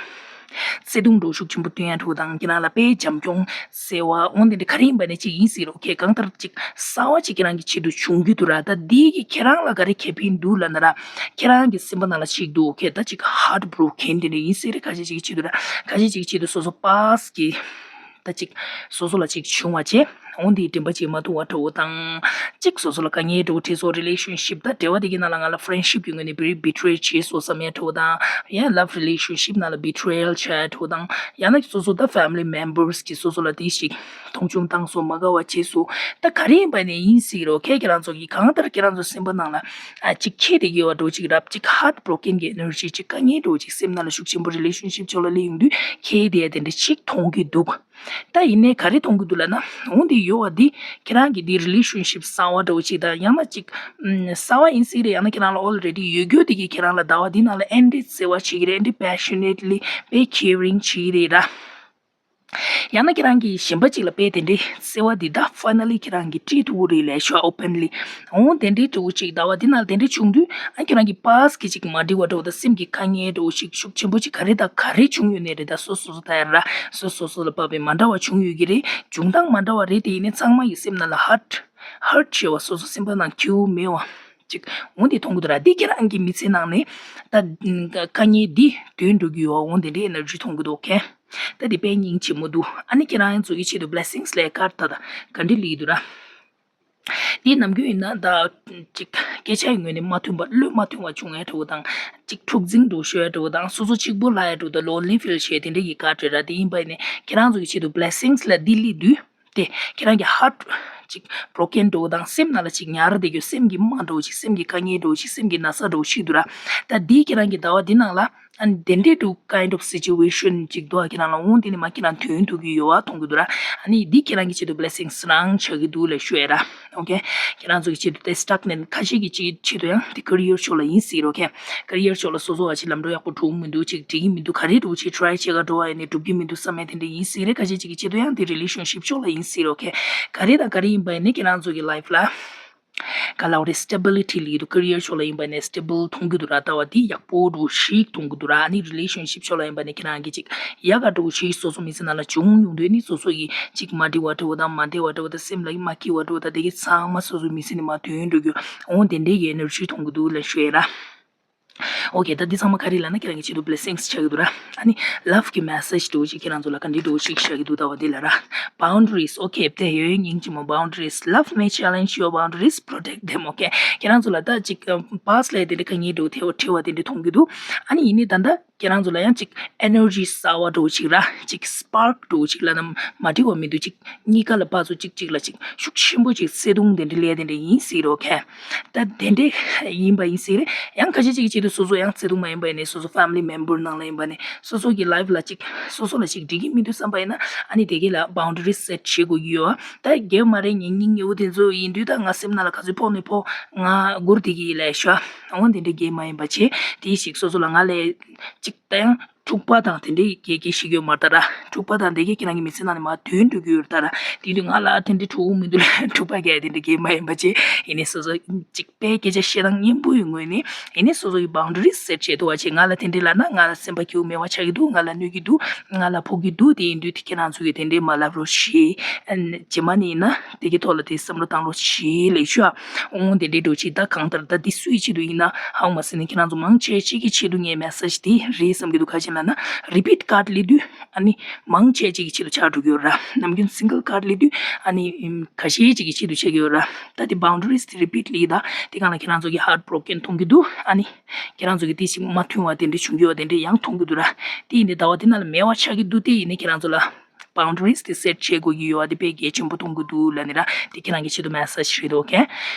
བརྩེ་དུང་འདྲ་ཤུགས་ཆེན་པོ་སྟོན་ཡ་འདྲ་དང་། ཁྱེད་རང་ལ་དཔེ་བྱམས་སྐྱོང་བརྩེ་བ་འོ་དེ་འདྲ་ག་རེ་ཡིན་པ་ནས་ཅིག་ཡིན་སྲིད་རོགས་གས། གང་ལྟར་ཅིག་གསར་བ་ཅིག་ཁྱེད་རང་གི་ཆེད་དུ་བྱུང་རྒྱུ་འདུག་ར། ད་འདི་གིས་ཁྱེད་རང་ལ་ག་རེ་ཁེ་ཕན་འདུག་ལབ་ན་ར། ཁྱེད་རང་གི་སེམས་པ་ནང་ལ་ཅིག་འདུག་གས། ད་ཅིག་ཧརཊ་བྷོ་རོ་ཀེན་དེ་འདྲ་ཡིན་སྲིད་རེད། ཁ་ཤས་ཅིག་གི་ཆེད་དུ་ར། ཁ་ཤས་ཅིག་གི་ཆེད་དུ་སོ་སོ་པཱ་སི་ཊི་གི་ད་ཅིག་སོ་སོ་ལ་ཅིག་བྱུང་བ་བྱས། འོ་འདི་དྲན་པ་བརྗེད་མ་ཐུབ་པ་འདྲ་བོ་དང་། ཅིག་སོ་སོ་ལ་དཀའ་ངལ་འདྲ་བོ་འཕྲད་སོང་། རི་ལེ་ཤན་ཤིབ་ད་འབྲེལ་བ་དེ་གི་ནང་ལ་ང་ལ་ཕ་རེན་ཌི་ཤིབ་ཀྱི་ངོས་ནས་བི་བི་ཊི་རེ་བྱས་སོང་བསམ་ཡ་འདྲ་བོ་དང་། ཡང་ལབ་རི་ལེ་ཤན་ཤིབ་ནང་ལ་བི་ཊི་རེ་ཡལ་བྱས་འདྲ་བོ་དང་། ཡང་ན་སོ་སོ་ད་ཕེ་མི་ལི་མེམ་བར་སི་གིས་སོ་སོ་ལ་དེ་ཞིག་མཐོང་ཆུང་བཏང་སོང་། མ་དགའ་བ་བྱས་སོང་། ད་ག་རེ་ཡིན་པ་ནས་ཡིན་སྲིད་རོགས་གས། ཁྱེད་རང་ཚོ་གིས་གང་ལྟར་ཁྱེད་རང་ཚོ་སེམས་པ་ནང་ལ་ཨ་ཅིག་ཁྱེར་བསྡད་ཀྱི་ཡོད་པ་འདྲ་བོ་ཅིག་ར། ཅིག་ཧརཊ་བྷོ་རོ་ཀེན་གྱི་ཨེ་ནར་ཇི་ཅིག་དཀའ་ངལ་འདྲ་བོ་ཅིག་སེམས་ནང་ལ་ཤུགས་ཆེན་པོ་རི་ལེ་ཤན་ཤིབ་ཕྱོགས་ལ་སླེབས་ཡོང་དུས་ཁྱེར་བསྡད་ཡ་དེ་འདྲ་ཅིག་མཐོང་གི་འདུག་ད་ཡིན་ནའི་ག་རེ་མཐོང་གི་འདུག་ལབ་ན། འོ་འདི་ཡོད་པ་འདི་ཁྱེད་རང་གི་འདི་རི་ལེ་ཤན་ཤིབ་གསར་བ་འདྲ་བོ་ཅིག་དང་། ཡང་ན་ཅིག་ཨམ་གསར་བ་ཡིན་སྲིད་རེད། ཡང་ན་ཁྱེད་རང་ལ་ཨོལ་རེ་ཌི་ཡོད་རྒྱུ་དེ་གིས་ཁྱེད་རང་ལ་ཟླ་བ་འདི་ནང་ལ་ཨེ་འདྲའི་བརྩེ་བ་བྱེད་ཀྱི་རེད། ཨེ་འདྲའི་པེ་ཤ་ནེཊ་ལི་དཔེ་ཁེ་རིང་བྱེད་ཀྱི་རེད་ར། ཡང་ན་ཁྱེད་རང་གིས་གཞན་པ་ཅིག་ལ་དཔེ་དེ་འདྲའི་བརྩེ་བ་འདི་ད་ཕའི་ནལ་ལི་ཁྱེད་རང་གིས་སྤྲད་ཐུབ་ཀྱི་རེད་ལབ་ཤོག་ཨོ་པན་ལི། འོ་དེ་འདྲའི་འདྲ་བོ་ཅིག་ཟླ་བ་འདི་ནང་ལ་དེ་འདྲ་བྱུང་དུས། ཨ་ཁྱེད་རང་གི་པཱ་སི་ཊི་གི་ཅིག་མ་འགྲིག་པ་འདྲ་བོ་དང་། སེམས་ཀྱི་དཀའ་ངལ་འདྲ་བོ་ཞིག་ཤུགས་ཆེན་པོ་ཅིག་ག་རེ་དང་ག་རེ་བྱུང་ཡོད་ནའི་རེད། ད་སོ་སོ་སོ་ད་ཡར་ར་སོ་སོ་སོ་ལ་བབས་པའི་མ་འདྲ་བ་བྱུང་ཡོད་ཀྱི་རེད། འབྱུང་སྟངས་མ་འདྲ་བ་རེད། དེ་ཡིན་ནའི་ཚང་མ་གི་སེམས་ནང་ལ་ཧརཊ་ཧརཊ་བྱས་པ། སོ་སོ་སེམས་པ་ནང་སྐྱིད་པོ་མེད་པ་ཅིག་འོ་འདི་མཐོང་གི་འདུག་ར། འདི་ཁྱེད་རང་གི་མི་ཚེ་ནང་ནས་ད་དཀའ་ངལ་འདི་དོན་འགྲོ་གི་ཡོད་པ་འོ་དེ་འདྲའི་ཨེ་ནར་ཇི་མཐོང་གི་འདུག་གས། ད་འདི་དཔེ་སྙིང་རྗེ་མོ་འདུག་ཨ་ནི་ཁྱེད་རང་ཚོ་གི་ཆེད་དུ་བི་ལེ་སིང་སི་ལབ་ཀར་ཌི་ད་ད་ག་འདྲ་སླེབས་ཀྱི་འདུག་ར། འདི་ནམ་རྒྱུན་ཡིན་ན་ད་ཅིག་སྐད་ཆ་ཡི་ངོས་ནས་མ་མཐུན་པ། བློས་མ་མཐུན་པ་བྱུང་ཡ་འདྲ་བོ་དང་། ཅིག་འཁྲུག་འཛིང་འདྲ་བོ་ཤོར་ཡ་འདྲ་བོ་དང་། སོ་སོ་གཅིག་པོ་ལབ་ཡ་འདྲ་བོ་དང་། ལོན་ལི་ཕིལ་བྱེད་དེ་འདྲ་ཡི་ཀར་ཌི་རེད་ར། དེ་ཡིན་པ་ཡིན་ནའི་ཁྱེད་རང་ཚོ་གི་ཆེད་དུ་བི་ལེ་སིང་སི་ལབ་འདི་སླེབས་དུས་དེ་ཁྱེད་རང་གི་ཧརཊ་ཅིག་བྷོ་རོ་ཀེན་འདྲ་བོ་དང་། སེམས་ནང་ལ་ཅིག་ཉར་བསྡད་རྒྱུ། སེམས་ཀྱི་རྨ་འདྲ་བོ་ཅིག་སེམས་ཀྱི་དཀའ་ངལ་འདྲ་བོ་ཅིག་སེམས་ཀྱི་ན་ཚ་འདྲ་བོ་ཞིག་འདུག་ར། ད་འདི་ཁྱེད་རང་གི་ཟླ་བ་འདི་ནང་ལ། ཨ་ནི་དེ་འདྲའི་འདྲ་བོ་ཀའིན་ཌི་ཨོཕ་སི་ཅུ་ཨེ་ཤན་ཅིག་འདུག་ཨ། ཁྱེད་རང་ལ་འོང་དེ་ནི་མ་ཁྱེད་རང་དོན་ཐུག་གི་ཡོད་པ་མཐོང་གི་འདུག་ར། ཨ་ནི་འདི་ཁྱེད་རང་གི་ཆེད་དུ་བི་ལེ་སིང་སི་རང་ཆགས་ཀྱི་འདུག་ལབ་ཞུ་ཡ་ར། ཨོ་ཁེ། ཁྱེད་རང་ཚོ་གི་ཆེད་དུ་དེ་སི་ཊག་ནེན་ཁ་ཤས་ཀྱི་ཆེད་ཆེད་དུ་ཡང་དེ་ཀེ་རི་ཡར་ཕྱོགས་ལ་ཡིན་སྲིད་རོགས་ཁེ། ཀེ་རི་ཡར་ཕྱོགས་ལ་སོ་སོ་བ་ཞིག་ལམ་འགྲོ་ཡག་པོ་འགྲོ་གི་མི་འདུག་ཅིག་འགྲིག་གི་མི་འདུག་ག་རེ་འདྲ་བོ་ཅིག་ཊ་རའི་བྱེད་ག་འགྲོ་བ་ཡིན་ནའི་འགྲུབ་ཀྱི་མི་འདུག་བསམ་ཡ་དེ་འདྲ་ཡིན་སྲིད་རེད། ཁ་ཤས་ཅིག་གི་ཆེད་དུ་ཡང་དེ་རི་ལེ་ཤན་ཤིབ་ཕྱོགས་ལ་ཡིན་སྲིད་རོགས་ཁེ། ག་རེ་དང་ག་རེ་ཡིན་པ་ཡིན་ནའི་ཁྱེད་རང་ཚོ་གི་ལའིཕ་ལ། ག་ལབ་རེད། སི་ཊེ་བི་ལི་ཊི་ལབ་ཀྱི་འདུག་ཀེ་རི་ཡར་ཕྱོགས་ལ་ཡིན་པ་ནས་སི་ཊེ་བལ་མཐོང་གི་འདུག་ར། ལྟ་བ་འདི་ཡག་པོ་འདྲ་བོ་ཞིག་མཐོང་གི་འདུག་ར། ཨ་ནི་རི་ལེ་ཤན་ཤིབ་ཕྱོགས་ལ་ཡིན་པ་ནས་ཁྱེད་རང་གིས་ཅིག་ཡག་ག་འདྲ་བོ་ཞིག་སོ་སོ་མི་ཚེ་ནང་ལ་བྱུང་ཡོང་དུས་ནི་སོ་སོ་ཡིས་ཅིག་མ་འགྲིག་པ་འདྲ་བོ་དང་། མ་བདེ་བ་འདྲ་བོ་དང་། སེམས་ལ་མ་སྐྱིད་པ་འདྲ་བོ་དང་། དེ་གའི་ཚང་མ་སོ་སོའི་མི་ཚེ་ནས་མར་ཐོན་འགྲོ་རྒྱུ་འོ་དེ་འདྲའི་གི་ཨེ་ནར་ཇི་མཐོང་གི་འདུག་ལབ་ཞུ་ཡ་ར། ཨོ་ཁེ། ད་འདི་ཚང་མ་ག་རེ་ལབ་ན་ཁྱེད་རང་གི་ཆེད་དུ་blessings་ཆགས་ཀྱི་འདུག་ར། ཨ་ནི་love་གི་message་འདྲ་བོ་ཅིག་ཁྱེད་རང་ཚོ་ལ་ག་འདྲ་འདྲ་བོ་ཅིག་ཆགས་ཀྱི་འདུག་ཟླ་བ་འདི་ལ་ར། Boundaries. ཨོ་ཁེ། དེ་ཡོད་སྙིང་རྗེ་མོ། Boundaries. Love may challenge your boundaries, protect them. ཨོ་ཁེ། ཁྱེད་རང་ཚོ་ལ་ད་ཅིག་past་ལ་དེ་འདྲ་དཀའ་ངལ་འདྲ་བོ་ཐེ་བ་ཐེ་བ་དེ་འདྲ་མཐོང་གི་འདུག་ཨ་ནི་ཡིན་ནའི་ད་ལྟ་ཁྱེད་རང་ཚོ་ལ་ཡང་ཅིག་energy་གསར་བ་འདྲ་བོ་ཅིག་ར། ཅིག་spark་འདྲ་བོ་ཅིག་ལབ་ན་མ་འགྲིག་པ་མི་འདུག་ཅིག་གཉིས་ཀ་ལ་ཕར་ཚུར་གཅིག་གཅིག་ལ་ཅིག་ཤུགས་ཆེན་པོ་ཅིག་བརྩེ་དུང་དེ་འདྲ་སླེབས་དེ་འདྲ་ཡིན་སྲིད་རོ་ཁེ། ད་དེ་འདྲ་ཡིན་པ་ཡིན་སྲིད་རེད། ཡང་ཁ་ཤས་ཅིག་གི་ཆེད་དུ་སོ་སོ་ཡང་བརྩེ་དུང་མ་ཡིན་པ་ཡིན་ནའི་སོ་སོ་family member་ནང་ལ་ཡིན་པ་ནས་སོ་སོ་གི་life་ལ་ཅིག་སོ་སོ་ལ་ཅིག་འགྲིག་གི་མི་འདུག་བསམ་པ་ཡིན་ན་ཨ་ནི་དེ་གི་ལ་boundaries་set་བྱེད་དགོས་ཀྱི་ཡོད། ད་རྒྱལ་མ་རེད་ཉན་སྙིང་ཉེ་བོ་དེ་ཚོ་ཡིན་དུས་ད་ང་སེམས་ནང་ལ་ག་ཚོད་ཕོག་ནས་ཕོག་ང་སྒུར་དེ་གི་ལས་ཤོ་འོང་དེ་འདྲ་རྒྱལ་མ་ཡིན་པ་བྱེད་དེ་ཞིག་སོ་སོ་ལ་ང་ལས་ཅིག་ད་ཡང་འཁྲུག་པ་དང་དེ་འདྲའི་གེ་གེ་ཞིག་ཡོད་མ་རེད་ད་ར། འཁྲུག་པ་དང་དེ་གེ་ཁྱེད་རང་གི་མི་ཚེ་ནང་ནས་མར་དོན་འགྲོ་གི་ཡོད་རེད་ད་ར། དེ་དུས་ང་ལ་དེ་འདྲའི་འཁྲུག་མི་འདུག་ལ་འཁྲུག་པ་གེ་དེ་འདྲ་གེ་མ་ཡིན་པ་བྱེད་ཡིན་ནའི་སོ་སོ་ཅིག་དཔེ་སྐད་ཆ་བཤད་སྟངས་སྙན་པོ་ཡོད་ངོས་ནས་ཡིན་ནའི་སོ་སོ་གི་boundaries་set་བྱེད་ཐུབ་པ་བྱེད། ང་ལ་དེ་འདྲའི་ལབ་ན་ང་ལ་སེམས་པ་སྐྱིད་པོ་མེད་པ་ཆགས་ཀྱི་འདུག་ང་ལ་གནོད་ཀྱི་འདུག་ང་ལ་ཕོག་གི་འདུག་དེ་ཡིན་དུས་དེ་ཁྱེད་རང་ཚོ་གི་དེ་འདྲའི་མ་ལབ་རོགས་ཞེས་རྗེས་མ་ནས་ཡིན་ན་དེ་གི་ཐོག་ལ་དེ་བསམ་བློ་བཏང་རོགས་ཞེས་ལབ་ཤོག་ཨ། འོང་དེ་འདྲའི་འགྲོ་ཅིག་ད་གང་ལྟར་ད་འདི་སུའི་ཆེད་དུ་ཡིན་ན་ཧ་གོ་མ་སོང་ནས་ཁྱེད་རང་ཚོ་མང་ཆེ་ཅིག་གི་ཆེད་དུ་ངའི་message་དེ་རེད་བསམ་གྱི་འདུག་ག་ཅི་ལབ་ན་repeat card་ལབ་དུས་ཨ་ནི་མང་ཆེ་ཅིག་གི་ཆེད་དུ་ཆགས་འགྲོ་གི་ཡོད་ར། ནམ་རྒྱུན་single card་ལབ་དུས་ཨ་ནི་ཁ་ཤས་ཅིག་གི་ཆེད་དུ་ཆགས་ཀྱི་ཡོད་ར། ད་དེ་boundaries་དེ་repeat་ལབ་ད་དེ་གང་ལ་ཁྱེད་རང་ཚོ་གི་heartbroken་མཐོང་གི་འདུག་ཨ་ནི་ཁྱེད་རང་ཚོ་གི་དེ་ཞིག་མ་མཐུན་པ་དེ་འདྲ་བྱུང་གི་ཡོད་དེ་འདྲ་ཡང་མཐོང་གི་འདུག་ར། དེ་ཡིན་དེ་ཟླ་བ་དེ་ནང་ལ་མེད་པ་ཆགས་ཀྱི་འདུག་དེ་ཡིན་ནི་ཁྱེད་རང་ཚོ་ལ་boundaries་དེ་set་བྱེད་དགོས་ཀྱི་ཡོད་པ་དེ་དཔེ་གལ་ཆེན་པོ་མཐོང་གི་འདུག་ལབ་ནི་ར། དེ་ཁྱེད་རང་གི་ཆེད་དུ་message་རེད། ཨོ་ཁེ།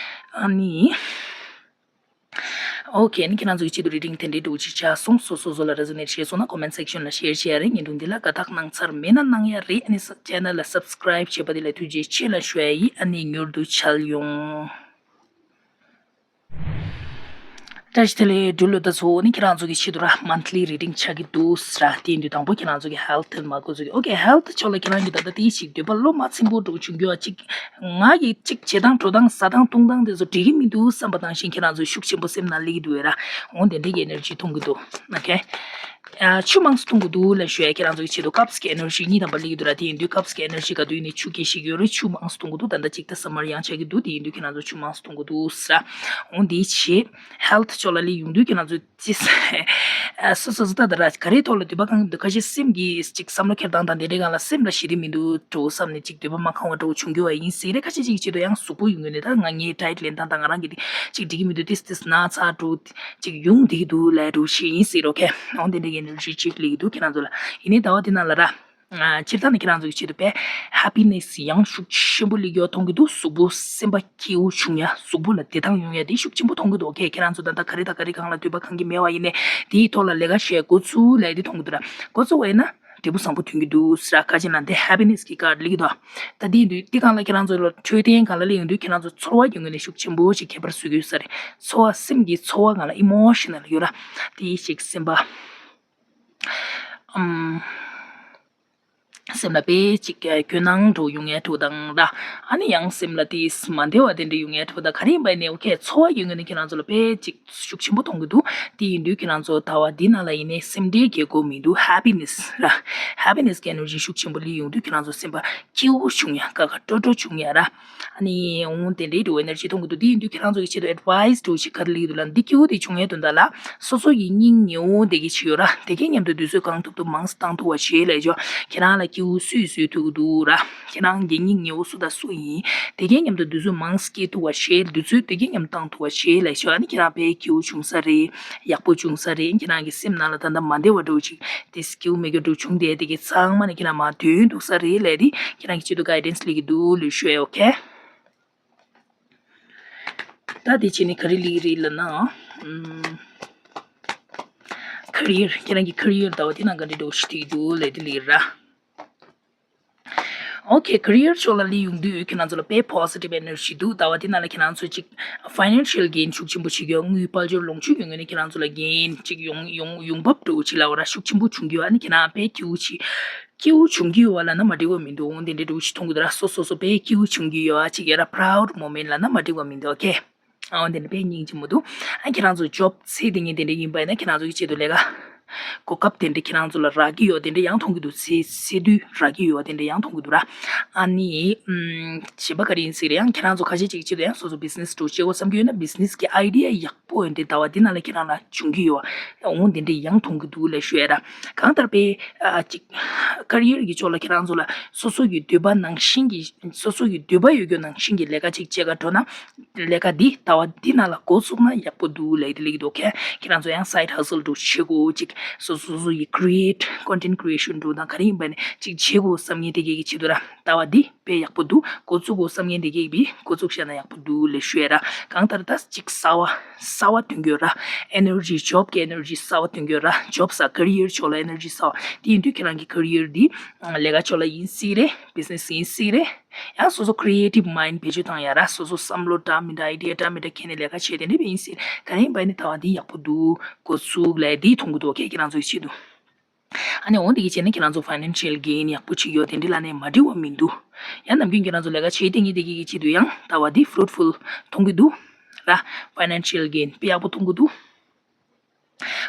ཨ་ནི། ཨོ་ཁེ། ཨ་ནི་ཁྱེད་རང་ཚོ་གི་ཆེད་དུ་reading་དེ་འདྲའི་འདྲ་བོ་ཅིག་ཆགས་སོང་། སོ་སོ་སོ་ལ་resonate་བྱས་སོང་ན་comment section་ལ་share་བྱེད་ཡ་རེད། བརྙན་ཐུང་འདི་ལ་དགའ་རྟགས་གནང་ཚར་མེད་ན་གནང་ཡ་རེད། ཨ་ནི་channel་ལ་subscribe་བྱས་པ་དེ་ལ་ཐུགས་རྗེ་ཆེ་ལ་ཞུ་ཡ་ཡིན། ཨ་ནི་མྱུར་དུ་མཇལ་ཡོང་། བཀྲ་ཤིས་བདེ་ལེགས། འབྲུག་ལོ་ཟླ་ཚོ་ནི་ཁྱེད་རང་ཚོ་གི་ཆེད་དུ་ར་monthly reading་ཆགས་ཀྱི་འདུག་ཟེར་ར། དེ་ཡིན་དུས་དང་པོ་ཁྱེད་རང་ཚོ་གི་health་དེ་མ་གོ་ཚོ་གི་ཨོ་ཁེ། health་ཕྱོགས་ལ་ཁྱེད་རང་གི་ད་ལྟ་དེའི་ཞིག་འདོད་པ་བློ་མ་ཚིམ་པོ་འགྲོ་བྱུང་རྒྱུ་བ་གཅིག་ང་གི་གཅིག་བྱེད་སྟངས་འགྲོ་སྟངས་ཟ་སྟངས་བཏུང་སྟངས་དེ་ཚོ་འགྲིག་གི་མི་འདུག་བསམ་པ་ནང་བཞིན་ཁྱེད་རང་ཚོ་ཤུགས་ཆེན་པོ་སེམས་ནང་སླེབས་ཀྱི་འདུག་ཡ་ར། འོང་དེ་འདྲ་གི་energy་མཐོང་གི་འདུག་ཨོ་ཁེ། ཆུ་མང་ཙམ་འཐུང་དགོས་འདུག་ལབ་ཞུ་ཡ། ཁྱེད་རང་ཚོ་གི་ཆེད་དུ་cups་གི་energy་གཉིས་དམ་པ་སླེབས་ཀྱི་འདུག་ར། དེ་ཡིན་དུས་cups་གི་energy་ག་དུས་ནས་ཆུ་སྐྱེ་ཤེས་ཀྱི་ཡོད་རེད། ཆུ་མང་ཙམ་འཐུང་དགོས་འདུག་ད་ལྟ་གཅིག་ད་summer་ཡང་ཆགས་ཀྱི་འདུག་དེ་ཡིན་དུས་ཁྱེད་རང་ཚོ་ཆུ་མང་ཙམ་འཐུང་དགོས་འདུག་ཟེར། འོང་དེའི་ཆེད་health་ཕྱོགས་ལ་སླེབས་ཡོང་དུས་ཁྱེད་རང་ཚོ་ཅི་སོ་སོ་སོ་ད་ད་ར་ག་རེའི་ཐོག་ལ་འདོད་པ་ཁེངས་ཀྱི་འདུག་ཁ་ཤས་སེམས་ཀྱི་ཅིག་བསམ་བློ་འཁྱེར་སྟངས་དང་དེ་འདྲའི་སྒང་ལ་སེམས་ལ་ཞི་བདེ་མི་འདུག་འགྲོ་བསམ་ནས་ཅིག་འདོད་པ་མ་ཁེངས་པ་འདྲ་བོ་བྱུང་རྒྱུ་བ་ཡིན་སྲིད་རེད། ཁ་ཤས་ཅིག་གི་ཆེད་དུ་ཡང་གཟུགས་པོ་ཡོང་གི་ནས་ད་ང་ངའི་diet་ལེན་སྟངས་དང་ང་རང་གི་ཅིག་འགྲིག་གི་མི་འདུག་ཏིས་ཏིས་ན་ཚ་འགྲོ། ཅིག་ཡོང་བསྡད་ཀྱི་འདུག་ལབ་འདྲ་བོ་ཞིག་ཡིན་སྲིད་རོ་ཁེ། འོང་དེ་འདྲ་གི་energy་ཅིག་སླེབས་ཀྱི་འདུག་ཁྱེད་རང་ཚོ་ལ། ཡིན་ནའི་ཟླ་བ་འདི་ནང་ལ་ར། སྤྱིར་བཏང་ནས་ཁྱེད་རང་ཚོ་གི་ཆེད་དུ་དཔེ་happiness་ཡང་ཤུགས་ཆེན་པོ་སླེབས་ཡོད་མཐོང་གི་འདུག་གཟུགས་པོ་སེམས་པ་སྐྱིད་པོ་བྱུང་ཡ། གཟུགས་པོ་ལ་བདེ་ཐང་ཡོང་ཡ་དེ་ཤུགས་ཆེན་པོ་མཐོང་གི་འདུག་ཁེ། ཁྱེད་རང་ཚོ་ད་ལྟ་ག་རེ་དང་ག་རེ་སྒང་ལ་འདོད་པ་ཁེངས་ཀྱི་མེད་པ་ཡིན་ནའི་དེའི་ཐོག་ལ་ལས་ཀ་བྱས་འགོ་ཚུགས་ལབ་དེ་མཐོང་གི་འདུག་ར། འགོ་ཚུགས་པ་ཡིན་ན་འབྲས་བུ་བཟང་པོ་ཐོན་གྱི་འདུག་ཟེར་ར། ཁ་ཅིག་ལ་འདི་happiness་གི་card་སླེབས་ཀྱི་འདུག་ད་དེ་དུས་དེ་སྒང་ལ་ཁྱེད་རང་ཚོ་ལ་འཕྲོད་བསྟེན་སྒང་ལ་སླེབས་ཡོང་དུས་ཁྱེད་རང་ཚོ་ཚོར་བ་གི་ངོས་ནས་ཤུགས་ཆེན་པོ་ཞིག་ཁྱད་པར་བཟོ་གི་ཡོད་ས་རེད། ཚོར་བ་སེམས་ཀྱི་ཚོར་བ་སྒང་ལ་emotional་ཡོད་ར། དེ་ཞིག་སེམས་པ། ཨམ། སེམས་ལ་དཔེ་ཅིག་སྐྱོ་སྣང་འདྲ་ཡོང་ཡས་འདྲ་དང་ར། ཨ་ནི་ཡང་སེམས་ལ་དེ་མ་བདེ་བ་དེ་འདྲ་ཡོང་ཡས་འདྲ་དང་ག་རེ་ཡིན་པ་ཡིན་ནའི་ཨོ་ཁེ་ཚོར་བ་ཡོད་ངེས་ནི་ཁྱེད་རང་ཚོ་ལ་དཔེ་ཅིག་ཤུགས་ཆེན་པོ་མཐོང་གི་འདུག་དེ་ཡིན་དུས་ཁྱེད་རང་ཚོ་ཟླ་བ་འདི་ནང་ལ་ཡིན་ནའི་སེམས་ཁྲལ་རྒྱག་དགོས་མི་འདུག happiness་ར། happiness་གི་energy་ཤུགས་ཆེན་པོ་སླེབས་ཡོང་དུས་ཁྱེད་རང་ཚོ་སེམས་པ་སྐྱིད་པོ་བྱུང་ཡ་དགའ་དགའ་སྤྲོ་སྤྲོ་བྱུང་ཡ་ར། ཨ་ནི་འོང་དེ་འདྲའི་འདྲ་བོ་energy་མཐོང་གི་འདུག་དེ་ཡིན་དུས་ཁྱེད་རང་ཚོ་གི་ཆེད་དུ་advice་འདྲ་བོ་ཞིག་ག་རེ་སླེབས་ཀྱི་འདུག་ལབ་ན་འདི་སྐྱིད་པོ་དེ་བྱུང་ཡས་དོན་དག་ལ་སོ་སོ་ཡི་སྙིང་ཉེ་བོ་དེ་གི་ཆེད་ཡོད་ར། དེ་གའི་མཉམ་དུ་དུས་ཚོད་གང་ཐུབ་ཐུབ་མང་ཙམ་བཏང་ཐུབ་པ་བྱེད་ལབ་ཆོག་ཁྱེད་རང་ལ་སྐྱིད་པོ་སུས་བཟོས་ཐུབ་ཀྱི་འདུག་ར། ཁྱེད་རང་གི་སྙིང་ཉེ་བོ་སུ་དང་སུ་ཡིན། དེ་གའི་མཉམ་དུ་དུས་ཚོད་མང་ཙམ་སྐྱེལ་ཐུབ་པ་བྱེད། དུས་ཚོད་དེ་གའི་མཉམ་བཏང་ཐུབ་པ་བྱེད་ལབ་ཆོག་ཨ་ནི་ཁྱེད་རང་དཔེ་སྐྱིད་པོ་བྱུང་ས་རེད། ཡག་པོ་བྱུང་ས་རེད། ཁྱེད་རང་གི་སེམས་ནང་ལ་ད་ལྟ་མ་བདེ་བ་འདྲ་བོ་ཅིག་དེ་སྐྱིད་པོ་མེད་རྒྱུ་འདྲ་བོ་བྱུང་དེ་དེ་གའི་ཚང་མ་ནི་ཁྱེད་རང་མར་དོན་འདུག་ས་རེད་ལབ་དེ་ཁྱེད་རང་གི་ཆེད་དུ་guidance་སླེབས་ཀྱི་འདུག་ལབ་ཞུ་ཡ། ཨོ་ཁེ། ད་དེ་བྱས་ནས་ག་རེ་སླེབས་རེད་ལབ་ན། ཨམ། career། ཁྱེད་རང་གི་career་ཟླ་བ་དེ་ནང་ག་འདྲ་འདྲ་བོ་ཞིག་ཐུག་འདུག་ལབ་དེ་སླེབས་ར། ཨོ་ཁེ། career་ཕྱོགས་ལ་སླེབས་ཡོང་དུས་ཁྱེད་རང་ཚོ་ལ་དཔེ་positive energy་འདུག་ཟླ་བ་དེ་ནང་ལ་ཁྱེད་རང་ཚོ་ཅིག་financial gain་ཤུགས་ཆེན་པོ་བྱེད་རྒྱུ། དངུལ་དཔལ་འབྱོར་ལོངས་སྤྱོད་ཀྱི་ངོས་ནས་ཁྱེད་རང་ཚོ་ལ་gain་ཅིག་ཡོང་ཡོང་ཡོང་འབབ་འདྲ་བོ་ཅིག་ལབ་པ་ར་ཤུགས་ཆེན་པོ་བྱུང་རྒྱུ། ཨ་ནི་ཁྱེད་རང་དཔེ་སྐྱིད་པོ་ཅིག་སྐྱིད་པོ་བྱུང་གི་ཡོད་པ་ལབ་ན་མ་འགྲིག་པ་མི་འདུག་འོང་དེ་འདྲའི་འདྲ་བོ་ཞིག་མཐོང་གི་འདུག་ར། སོ་སོ་སོ་དཔེ་སྐྱིད་པོ་བྱུང་གི་ཡོད་ཨ་ཅིག་ཡ་ར་proud moment་ལབ་ན་མ་འགྲིག་པ་མི་འདུག་ཨོ་ཁེ། ཨོ་དེ་འདྲ་དཔེ་སྙིང་རྗེ་མོ་འདུག་ཨ་ཁྱེད་རང་ཚོ་job་ཚེ་འདི་ཉིད་དེ་འདྲ་ཡིན་པ་ཡིན་ན་ཁྱེད་རང་ཚོ་གི་ཆེད་དུ་ལས་ཀ་ གོ་སྐབས་དེ་འདྲ་ཁྱེད་རང་ཚོ་ལ་རག་གི་ཡོད་དེ་འདྲ་ཡང་མཐོང་གི་འདུག་ཚེ་ཚེ་དུས་རག་གི་ཡོད་དེ་འདྲ་ཡང་མཐོང་གི་འདུག་ར། ཨ་ནི་ཨམ་གཞན་པ་ག་རེ་ཡིན་ཟེར་ཡང་ཁྱེད་རང་ཚོ་ཁ་ཤས་ཅིག་ཆེད་དུ་ཡང་སོ་སོ་བི་ཛི་ནེ་སི་འགྲོ་བྱེད་དགོས་བསམ་གྱི་ཡོད་ན་བི་ཛི་ནེ་སི་གི་ཨའི་ཌི་ཡ་ཡག་པོ་ཡོད་འདི་ཟླ་བ་འདི་ནང་ལ་ཁྱེད་རང་ལ་འབྱུང་གི་ཡོད། འོང་དེ་འདྲ་ཡང་མཐོང་གི་འདུག་ལ་ཞུ་ཡ་ར། གང་ལྟར་པའི་ཨ་ཅིག་ཀ་རི་ཡར་གྱི་ཕྱོགས་ལ་ཁྱེད་རང་ཚོ་ལ་སོ་སོ་གི་འདོད་པ་ནང་བཞིན་གྱི་སོ་སོ་གི་འདོད་པ་ཡོད་རྒྱུ་ནང་བཞིན་གྱི་ལས་ཀ་ཅིག་བྱེད་ག་འགྲོ་ན། ལས་ཀ་འདི་ཟླ་བ་འདི་ནང་ལ་འགོ་བཙུགས་ན་ཡག་པོ་འདུག་ལབ་དེ་ལེགས་འདུག་ཁྱེད་ཁྱེད་རང་ཚོ་ཡང་སའིཌ་ཧ་སལ་འདྲ་བྱེད་དགོས་ཅིག་སོ་སོ་སོ་ཡི་ཀི་རི་ཨེ་ཊི་ཀོན་ཊེན་ཊི་ཀི་རི་ཨེ་ཤན་འདྲ་དང་ག་རེ་ཡིན་པ་ནས་ཅིག་བྱེད་དགོས་བསམ་མཁན་དེ་གས་ཀྱི་ཆེད་དུ་ར་ཟླ་བ་འདི་དཔེ་ཡག་པོ་འདུག་འགོ་བཙུགས་དགོས་བསམ་མཁན་དེ་གས་བི་འགོ་བཙུགས་བཞག་ན་ཡག་པོ་འདུག་ལབ་ཞུ་ཡ་ར། གང་ལྟར་ད་ཅིག་གསར་བ་གསར་བ་ཐོན་གྱི་ཡོད་ར། ཨེ་ནར་ཇི་ཇོབ་ཀྱི་ཨེ་ནར་ཇི་གསར་བ་ཐོན་གྱི་ཡོད་ར། ཇོབ་ས་ཀི་རི་ཡར་ཕྱོགས་ལ་ཨེ་ནར་ཇི་གསར་བ་དེ་ཡིན་དུས་ཁྱེད་རང་གི་ཀི་རི་ཡར་འདི་ལས་ཀ་ཕྱོགས་ལ་ཡིན་སྲིད་རེད། བི་ཛི་ནེ་སི་ཡིན་སྲིད་རེད། ཡང་སོ་སོ་ཀི་རི་ཨེ་ཊིབ་མའིན་ཌི་བེད་སྤྱོད་བཏང་ཡ་ར། སོ་སོ་བསམ་བློ་འདྲ་མི་འདྲ་ཨའི་ཌི་ཡ་འདྲ་མི་འདྲ་ཁྱེར་ནས་ལས་ཀ་བྱས་དེ་འདྲ་བས་ཡིན་སྲིད། ག་རེ་ཡིན་པ་ནི་ད་བ་འདི་ཡག་པོ་འདུག་འགོ་ཚུགས་ལས་འདི་མཐོང་གི་འདུག་ཁྱེད་ཁྱེད་རང་ཚོ་ཡི་ཆེད་དུ། ཨ་ནི་འོང་འདི་གི་བྱས་ནས་ཁྱེད་རང་ཚོ་ཕའི་ནན་ཤལ་གེན་ཡག་པོ་བྱེད་ཡོད་དེ་འདྲ་ལ་ནས་མ་འགྲིག་བ་མི་འདུག་ཡང་ནམ་རྒྱུན་ཁྱེད་རང་ཚོ་ལས་ཀ་བྱེད་དེ་ངེས་དེ་གི་གི་ཆེད་དུ་ཡང་ད་བ་འདི་ཕུ་རུ་ཊི་ཕུལ་མཐོང་གི་འདུག་ར། ཕའི་ནན་ཤལ་གེན་དཔེ་ཡག་པོ་མཐོང་གི་འདུག་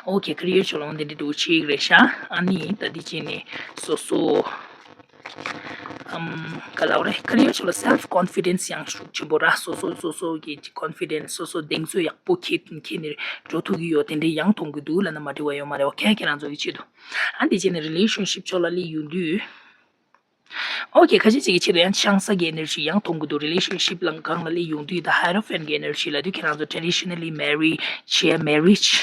ཨོ་ཁེ། ཀི་རི་ཡར་ཕྱོགས་ལ་འོང་དེ་འདྲ་འདྲ་བོ་ཅིག་རེད་ཤག་ཨ་ནི་ད་འདི་བྱས་ནས་སོ་སོ་ཨམ་ག་ལབ་རེད། ཀི་རི་ཡར་ཕྱོགས་ལ་སེལ་ཕི་ཀོན་ཕི་ཌེན་སི་ཡང་ཤུགས་ཆེན་པོ་ར། སོ་སོ་སོ་སོ་གི་ཀོན་ཕི་ཌེན་སི་སོ་སོ་གདེང་ཚོད་ཡག་པོ་འཁྱེར་འཁྱེར་ནས་འགྲོ་ཐུབ་ཀྱི་ཡོད་དེ་འདྲ་ཡང་མཐོང་གི་འདུག་ལབ་ན་མ་འགྲིག་བ་ཡོད་མ་རེད། ཨོ་ཁེ། ཁྱེད་རང་ཚོ་གི་ཆེད་དུ། ཨ་འདི་བྱས་ནས་རི་ལེ་ཤན་ཤིབ་ཕྱོགས་ལ་སླེབས་ཡོང་དུས། ཨོ་ཁེ། ཁ་ཤས་ཅིག་གི་ཆེད་དུ་ཡང་ཆང་ས་གི་ཨེ་ནར་ཇི་ཡང་མཐོང་གི་འདུག་རི་ལེ་ཤན་ཤིབ་ལ་སྒང་ལ་སླེབས་ཡོང་དུས་ད་ཧའི་རོ་ཕན་གི་ཨེ་ནར་ཇི་ལབ་དུས་ཁྱེད་རང་ཚོ་ཊེ་ཌི་ཤ་ནལ་ལི་མེ་རི་ཇི་བྱས། མེ་རི་ཇི་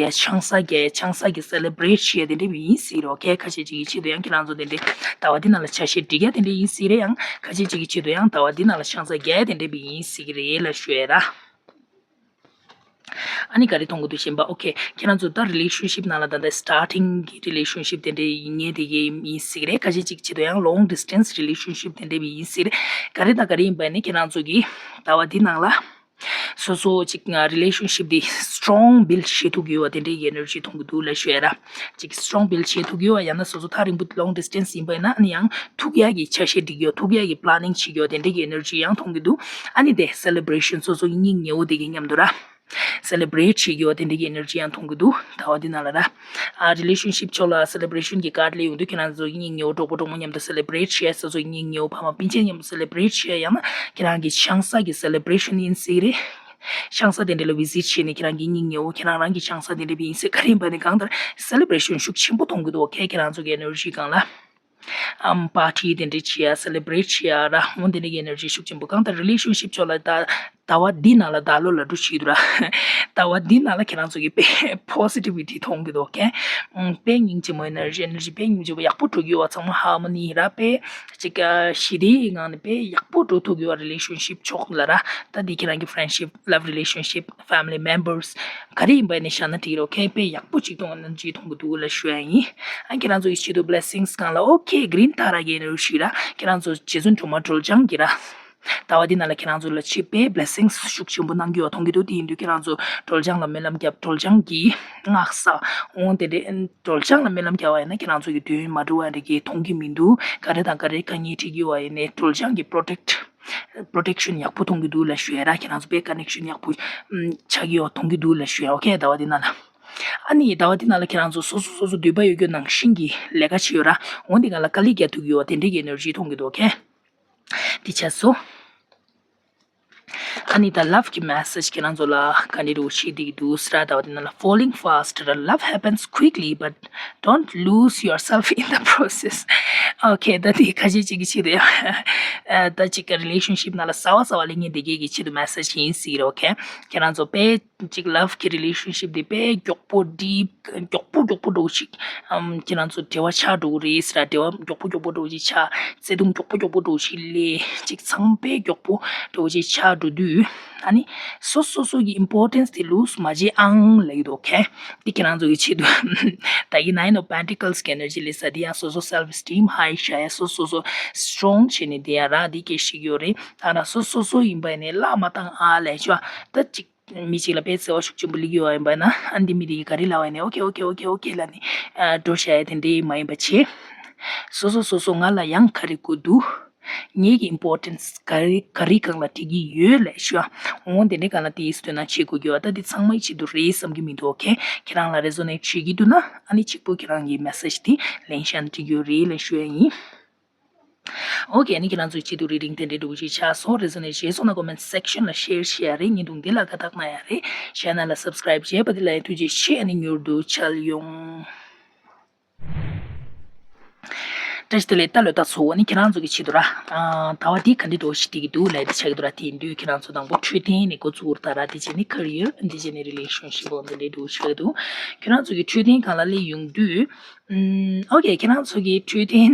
བྱས། ཆང་ས་རྒྱག་ཆང་ས་གི་སེ་ལེ་བྷི་རེཊ་བྱས་དེ་འདྲ་བས་ཡིན་སྲིད་རོ། ཁེ། ཁ་ཤས་ཅིག་གི་ཆེད་དུ་ཡང་ཁྱེད་རང་ཚོ་དེ་འདྲ་ཟླ་བ་འདི་ནང་ལ་ཆ་ཤས་སྒྲིག་ཡ་དེ་འདྲ་ཡིན་སྲིད་རེད། ཡང་ཁ་ཤས་ཅིག་གི་ཆེད་དུ་ཡང་ཟླ་བ་འདི་ནང་ལ་ཆང་ས་རྒྱག་ཡ་དེ་འདྲ་བས་ཡིན་སྲིད་ཀྱི་རེད་ལབ་ཞུ་ཡ་ར། ཨ་ནི་ག་རེ་མཐོང་གི་འདུག་གཞན་པ། ཨོ་ཁེ། ཁྱེད་རང་ཚོ་ད་རི་ལེ་ཤན་ཤིབ་ནང་ལ་ད་ལྟ་སི་ཊར་ཊིང་གི་རི་ལེ་ཤན་ཤིབ་དེ་འདྲ་ཡིན་ངེས་དེ་གས་ཡིན་སྲིད་རེད། ཁ་ཤས་ཅིག་ཆེད་དུ་ཡང་ལོང་ཌི་སི་ཊེན་སི་རི་ལེ་ཤན་ཤིབ་དེ་འདྲ་བས་ཡིན་སྲིད་རེད། ག་རེ་དང་ག་རེ་ཡིན་པ་ནི་ཁྱེད་རང་ཚོ་གི་ཟླ་བ་འདི་ནང་ལ་སོ་སོ་ཅིག་རི་ལེ་ཤན་ཤིབ་དེ་སི་ཊོང་བིལ་ཌི་བྱེད་ཐུབ་ཀྱི་ཡོད་པ་དེ་འདྲའི་ཨེ་ནར་ཇི་མཐོང་གི་འདུག་ལབ་ཞུ་ཡ་ར། ཅིག་སི་ཊོང་བིལ་ཌི་བྱེད་ཐུབ་ཀྱི་ཡོད་པ། ཡང་ན་སོ་སོ་ཐག་རིང་པོ་ལོང་ཌི་སི་ཊེན་སི་ཡིན་པ་ཡིན་ན་ཨ་ནི་ཡང་ཐུག་ཡ་གི་ཆ་ཤས་སྒྲིག་ཡོད། ཐུག་ཡ་གི་པི་ལེ་ནིང་བྱེད་ཀྱི་ཡོད་དེ་འདྲའི་གི་ཨེ་ནར་ཇི་ཡང་མཐོང་གི་འདུག་ཨ་ནི་དེ་སེ་ལེ་བྷི་རེ་ཤན་སོ་སོ་གི་སྙིང་ཉེ་བོ་དེ་གི་མཉམ་དུ་ར། སེ་ལེ་བྷི་རེཊ་བྱེད་ཀྱི་ཡོད་དེ་འདྲའི་གི་ཨེ་ནར་ཇི་ཡང་མཐོང་གི་འདུག་ཟླ་བ་འདི་ནང་ལ་ར། ཨ་རི་ལེ་ཤན་ཤིབ་ཕྱོགས་ལ་སེ་ལེ་བྷི་རེ་ཤན་གྱི་ཀར་ཌི་སླེབས་ཡོང་དུས་ཁྱེད་རང་ཚོ་གི་སྙིང་ཉེ་བོ་གྲོགས་པོ་གྲོགས་མོ་མཉམ་དུ་སེ་ལེ་བྷི་རེཊ་བྱེད། སོ་སོ་གི་སྙིང་ཉེ་བོ་ཕ་མ་སྤུན་མཆེད་མཉམ་དུ་སེ་ལེ་བྷི་རེཊ་བྱེད། ཡང་ན་ཁྱེད་རང་གི་ཆང་ས་གི་སེ་ལེ་བྷི་རེ་ཤན་ཡིན་སྲིད་རེད། ཆང་ས་དེ་འདྲ་ལ་བི་ཛིཊ་བྱས་ནས་ཁྱེད་རང་གི་སྙིང་ཉེ་བོ་ཁྱེད་རང་རང་གི་ཆང་ས་དེ་འདྲ་བི་ཡིན་སྲིད། ག་རེ་ཡིན་པ་ནི་གང་ལྟར་སེ་ལེ་བྷི་རེ་ཤན་ཤུགས་ཆེན་པོ་མཐོང་གི་འདུག་ཨོ་ཁེ། ཁྱེད་རང་ཚོ་གི་ཨེ་ནར་ཇི་སྒང་ལ། ཨམ་པར་ཊི་དེ་འདྲ་བྱེད་ཡ། སེ་ལེ་བྷི་རེཊ་བྱེད་ཡ་ར། འོ་དེ་འདྲ་གི་ཨེ་ནར་ཇི་ཤུགས་ཆེན་པོ། གང་ལྟར་རི་ལེ་ཤན་ཤིབ་ཕྱོགས་ལ་ད་ཟླ་བ་འདི་ནང་ལ་ད་ལོ་ལ་འགྲོ་བྱེད་འདུག་ར། ཟླ་བ་འདི་ནང་ལ་ཁྱེད་རང་ཚོ་གི་དཔེ་པོ་སི་ཊི་བི་ཊི་མཐོང་གི་འདུག་ཨོ་ཁེ། ཨམ་དཔེ་སྙིང་རྗེ་མོ་ཨེ་ནར་ཇི་ཨེ་ནར་ཇི་དཔེ་སྙིང་རྗེ་པོ་ཡག་པོ་འགྲོ་གི་ཡོད་པ། ཚང་མ་ཧར་མོ་ནི་ར། དཔེ་ཅིག་ཞི་བདེའི་ངང་ནས་དཔེ་ཡག་པོ་འགྲོ་ཐུབ་ཀྱི་ཡོད་པ། རི་ལེ་ཤན་ཤིབ་ཕྱོགས་ལ་ར། ད་འདི་ཁྱེད་རང་གི་ཕྲེན་ཌི་ཤིབ་ལབ་རི་ལེ་ཤན་ཤིབ་ཕེ་མི་ལི་མེམ་བར་སི་ག་རེ་ཡིན་པ་ནས་བཞག་ན་འགྲིག་རོ། ཁེ་དཔེ་ཡག་པོ་ཅིག་མཐོང་ཨེ་ནར་ཇི་མཐོང་གི་འདུག་ལབ་ཞུ་ཡ་ཡིན། ཨ་ཁྱེད་རང་ཚོ་ཡི་ཆེད་དུ་བི་ལེ་སིང་སི་སྒང་ལ་ཨོ་ཁེ། གི་རིན་ཐ་ར་གི་ཨེ་ནར་ཇི་ར། ཁྱེད་རང་ཚོ་རྗེ་བཙུན་སྒྲོལ་མ་སྒྲོལ་ལྗང་གི་ར། ཟླ་བ་འདི་ནང་ལ་ཁྱེད་རང་ཚོ་ལ་ཆེས་དཔེ་བི་ལེ་སིང་སི་ཤུགས་ཆེན་པོ་གནང་གི་ཡོད་མཐོང་གི་འདུག་དེ་ཡིན་དུས་ཁྱེད་རང་ཚོ་སྒྲོལ་ལྗང་ལ་སྨོན་ལམ་རྒྱབ། སྒྲོལ་ལྗང་གི་སྔགས་བསགས། འོ་དེ་འདྲའི་སྒྲོལ་ལྗང་ལ་སྨོན་ལམ་རྒྱབ་པ་ཡིན་ན་ཁྱེད་རང་ཚོ་གི་དོན་མ་འགྲུབ་པ་འདྲ་གི་མཐོང་གི་མི་འདུག་ག་རེ་དང་ག་རེ་དཀའ་ངལ་འཕྲད་ཀྱི་ཡོད་པ་ཡིན་ནའི་སྒྲོལ་ལྗང་གི་པྲོ་ཊེག་པྲོ་ཊེག་ཤན་ཡག་པོ་མཐོང་གི་འདུག་ལབ་ཞུ་ཡ་ར། ཁྱེད་རང་ཚོ་དཔེ་ཀ་ནེག་ཤན་ཡག་པོ་ཨམ་ཆགས་ཀྱི་ཡོད་མཐོང་གི་འདུག་ལབ་ཞུ་ཡ། ཨོ་ཁེ། ཟླ་བ་འདི་ནང་ལ། ཨ་ནི་ཟླ་བ་འདི་ནང་ལ་ཁྱེད་རང་ཚོ་སོ་སོ་སོ་སོ་འདོད་པ་ཡོད་རྒྱུ་ནང་བཞིན་གྱི་ལས་ཀ་བྱེད་ཡོད་ར། འོ་འདི་སྒང་ལ་དཀའ་ལས་རྒྱག་ཐུབ་ཀྱི་ཡོད་པ་དེ་འདྲའི་གི་ཨེ་ནར་ཇི་མཐོང་གི་འདུག་ཨོ་ཁེ། འདི་ཆ་སོ། ཨ་ནི་ད་ལབ་ཀྱི་མེ་སེ་ཇི་ཁྱེད་རང་ཚོ་ལ་ག་འདྲ་འདྲ་བོ་ཞིག་འདི་འདུག་ཟེར་ར། ཟླ་བ་འདི་ནང་ལ། Falling fast, love happens quickly, but don't lose yourself in the process. ཨོ་ཁེ། ད་འདི་ཁ་ཤས་ཅིག་གི་ཆེད་དུ་ཡང་ཨ་ད་ཅིག་གི་རི་ལེ་ཤན་ཤིབ་ནང་ལ་གསར་པ་གསར་པ་སླེབས་མཁན་དེ་གས་ཀྱི་ཆེད་དུ་མེ་སེ་ཇི་ཡིན་སྲིད་ར། ཨོ་ཁེ། ཁྱེད་རང་ཚོ་དཔེ་ཅིག་ལབ་ཀྱི་རི་ལེ་ཤན་ཤིབ་དེ་དཔེ་མགྱོགས་པོ་ཌིབ་མགྱོགས་པོ་མགྱོགས་པོ་འདྲ་བོ་ཞིག་ཨམ་ཁྱེད་རང་ཚོ་འབྲེལ་བ་ཆགས་འགྲོ་གི་རེད་ཟེར་ར། འབྲེལ་བ་མགྱོགས་པོ་མགྱོགས་པོ་འདྲ་བོ་ཞིག་ཆགས། བརྩེ་དུང་མགྱོགས་པོ་མགྱོགས་པོ་འདྲ་བོ་ཞིག་སླེབས། ཅིག་ཚང་དཔེ་མགྱོགས་པོ་འདྲ་བོ་ཞིག་ཆགས་འགྲོ་དུས་ཨ་ནི་སོ་སོ་སོ་གི་ཨིམ་པོར་ཊེན་སི་དེ་ལུ་སི་མ་བྱེད་ཨང་ལབ་ཀྱི་འདུག་ཨོ་ཁེ། འདི་ཁྱེད་རང་ཚོ་གི་ཆེད་དུ་ད་གི་Nine of Pentacles གི་ཨེ་ནར་ཇི་སླེབས་ས་འདི་ཡང་སོ་སོ་སེལ་ཕི་ཨེ་སི་ཊིམ་ཧའི་བྱ་ཡ། སོ་སོ་སོ་སི་ཊོང་བྱས་ནས་བསྡད་ཡ་ར། འདི་སྐད་ཤིག་ཡོད་རེད། ད་ན་སོ་སོ་སོ་ཡིན་པ་ནས་བླ་མ་བཏང་ཨ་ལས་ཆོག་ད་ཅིག་མི་གཅིག་ལ་དཔེ་བརྩེ་བ་ཤུགས་ཆེན་པོ་སླེབས་ཡོད་པ་ཡིན་པ་ན་ཨ་འདི་མི་དེ་གིས་ག་རེ་ལབ་པ་ཡིན་ནའི་ཨོ་ཁེ་ཨོ་ཁེ་ཨོ་ཁེ་ཨོ་ཁེ་ལབ་ནས་ཨ་འགྲོ་བྱ་ཡ་དེ་འདྲའི་མ་ཡིན་པ་བྱེད། སོ་སོ་སོ་སོ་ང་ལ་ཡང་ག་རེ་དགོས་འདུག་ངེད་ཀྱི་ཨིམ་པོར་ཊན་སི་ག་རེ་ག་རེ་སྒང་ལ་འགྲིག་གི་ཡོད་ལབ་ཤོག་འོ་དེ་འདྲའི་སྒང་ལ་དེའི་དོན་དག་བྱེད་དགོས་ཀྱི་ཡོད། ད་འདི་ཚང་མའི་ཆེད་དུ་རེད་བསམ་གྱི་མི་འདུག་ཨོ་ཁེ། ཁྱེད་རང་ལ་རེ་ཛོ་ནེཊ་བྱེད་ཀྱི་འདུག་ན་ཨ་ནི་གཅིག་པོ་ཁྱེད་རང་གི་མེ་སེ་ཇི་དེ་ལེན་ཤག་འགྲིག་ཡོད་རེད་ལབ་ཤོད་ཡ་ཡིན། ཨོ་ཁེ། ཨ་ནི་ཁྱེད་རང་ཚོའི་ཆེད་དུ་རི་ཌིང་དེ་འདྲའི་འདྲ་བོ་ཞིག་ཆགས་སོང་། རེ་ཛོ་ནེཊ་བྱས་སོང་ན་ཀོ་མེན་ཊི་སེག་ཤན་ལ་ཤེར་བྱེད་ཡ་རེད། བརྙན་ཐུང་འདི་ལ་དགའ་རྟགས་གནང་ཡ་རེད། ཤེར་ན་ལ་སབ་སི་ཀ་རེབ་བྱས་པ་དེ་ལ་ཡང་ཐུགས་རྗེ་ཆེ། ཨ་ནི་མྱུར་དུ་མཇལ་ཡོང་། བཀྲ་ཤིས་བདེ་ལེགས། ད་ལོ་ད་ཚོ་ཨ་ནི་ཁྱེད་རང་ཚོ་གི་ཆེད་དུ་ར། ཨ་ཟླ་བ་འདི་ག་འདྲའི་འདྲ་བོ་ཞིག་འགྲིག་གི་འདུག་ལབ་དེ་ཆགས་ཀྱི་འདུག་ར། དེ་ཡིན་དུས་ཁྱེད་རང་ཚོ་དང་པོ་འཕྲོད་བསྟེན་ནས་འགོ་བཙུགས་ད་ར། དེ་རྗེས་ནི་ཁེ་རི་ཡར། དེ་རྗེས་ནི་རི་ལེ་ཤན་ཤིབ་འོ་འདི་འདྲའི་འདྲ་བོ་ཆགས་ཀྱི་འདུག་ཁྱེད་རང་ཚོ་གི་འཕྲོད་བསྟེན་སྒང་ལ་སླེབས་ཡོང་དུས། ཨོ་ཁེ། ཁྱེད་རང་ཚོ་གི་འཕྲོད་བསྟེན་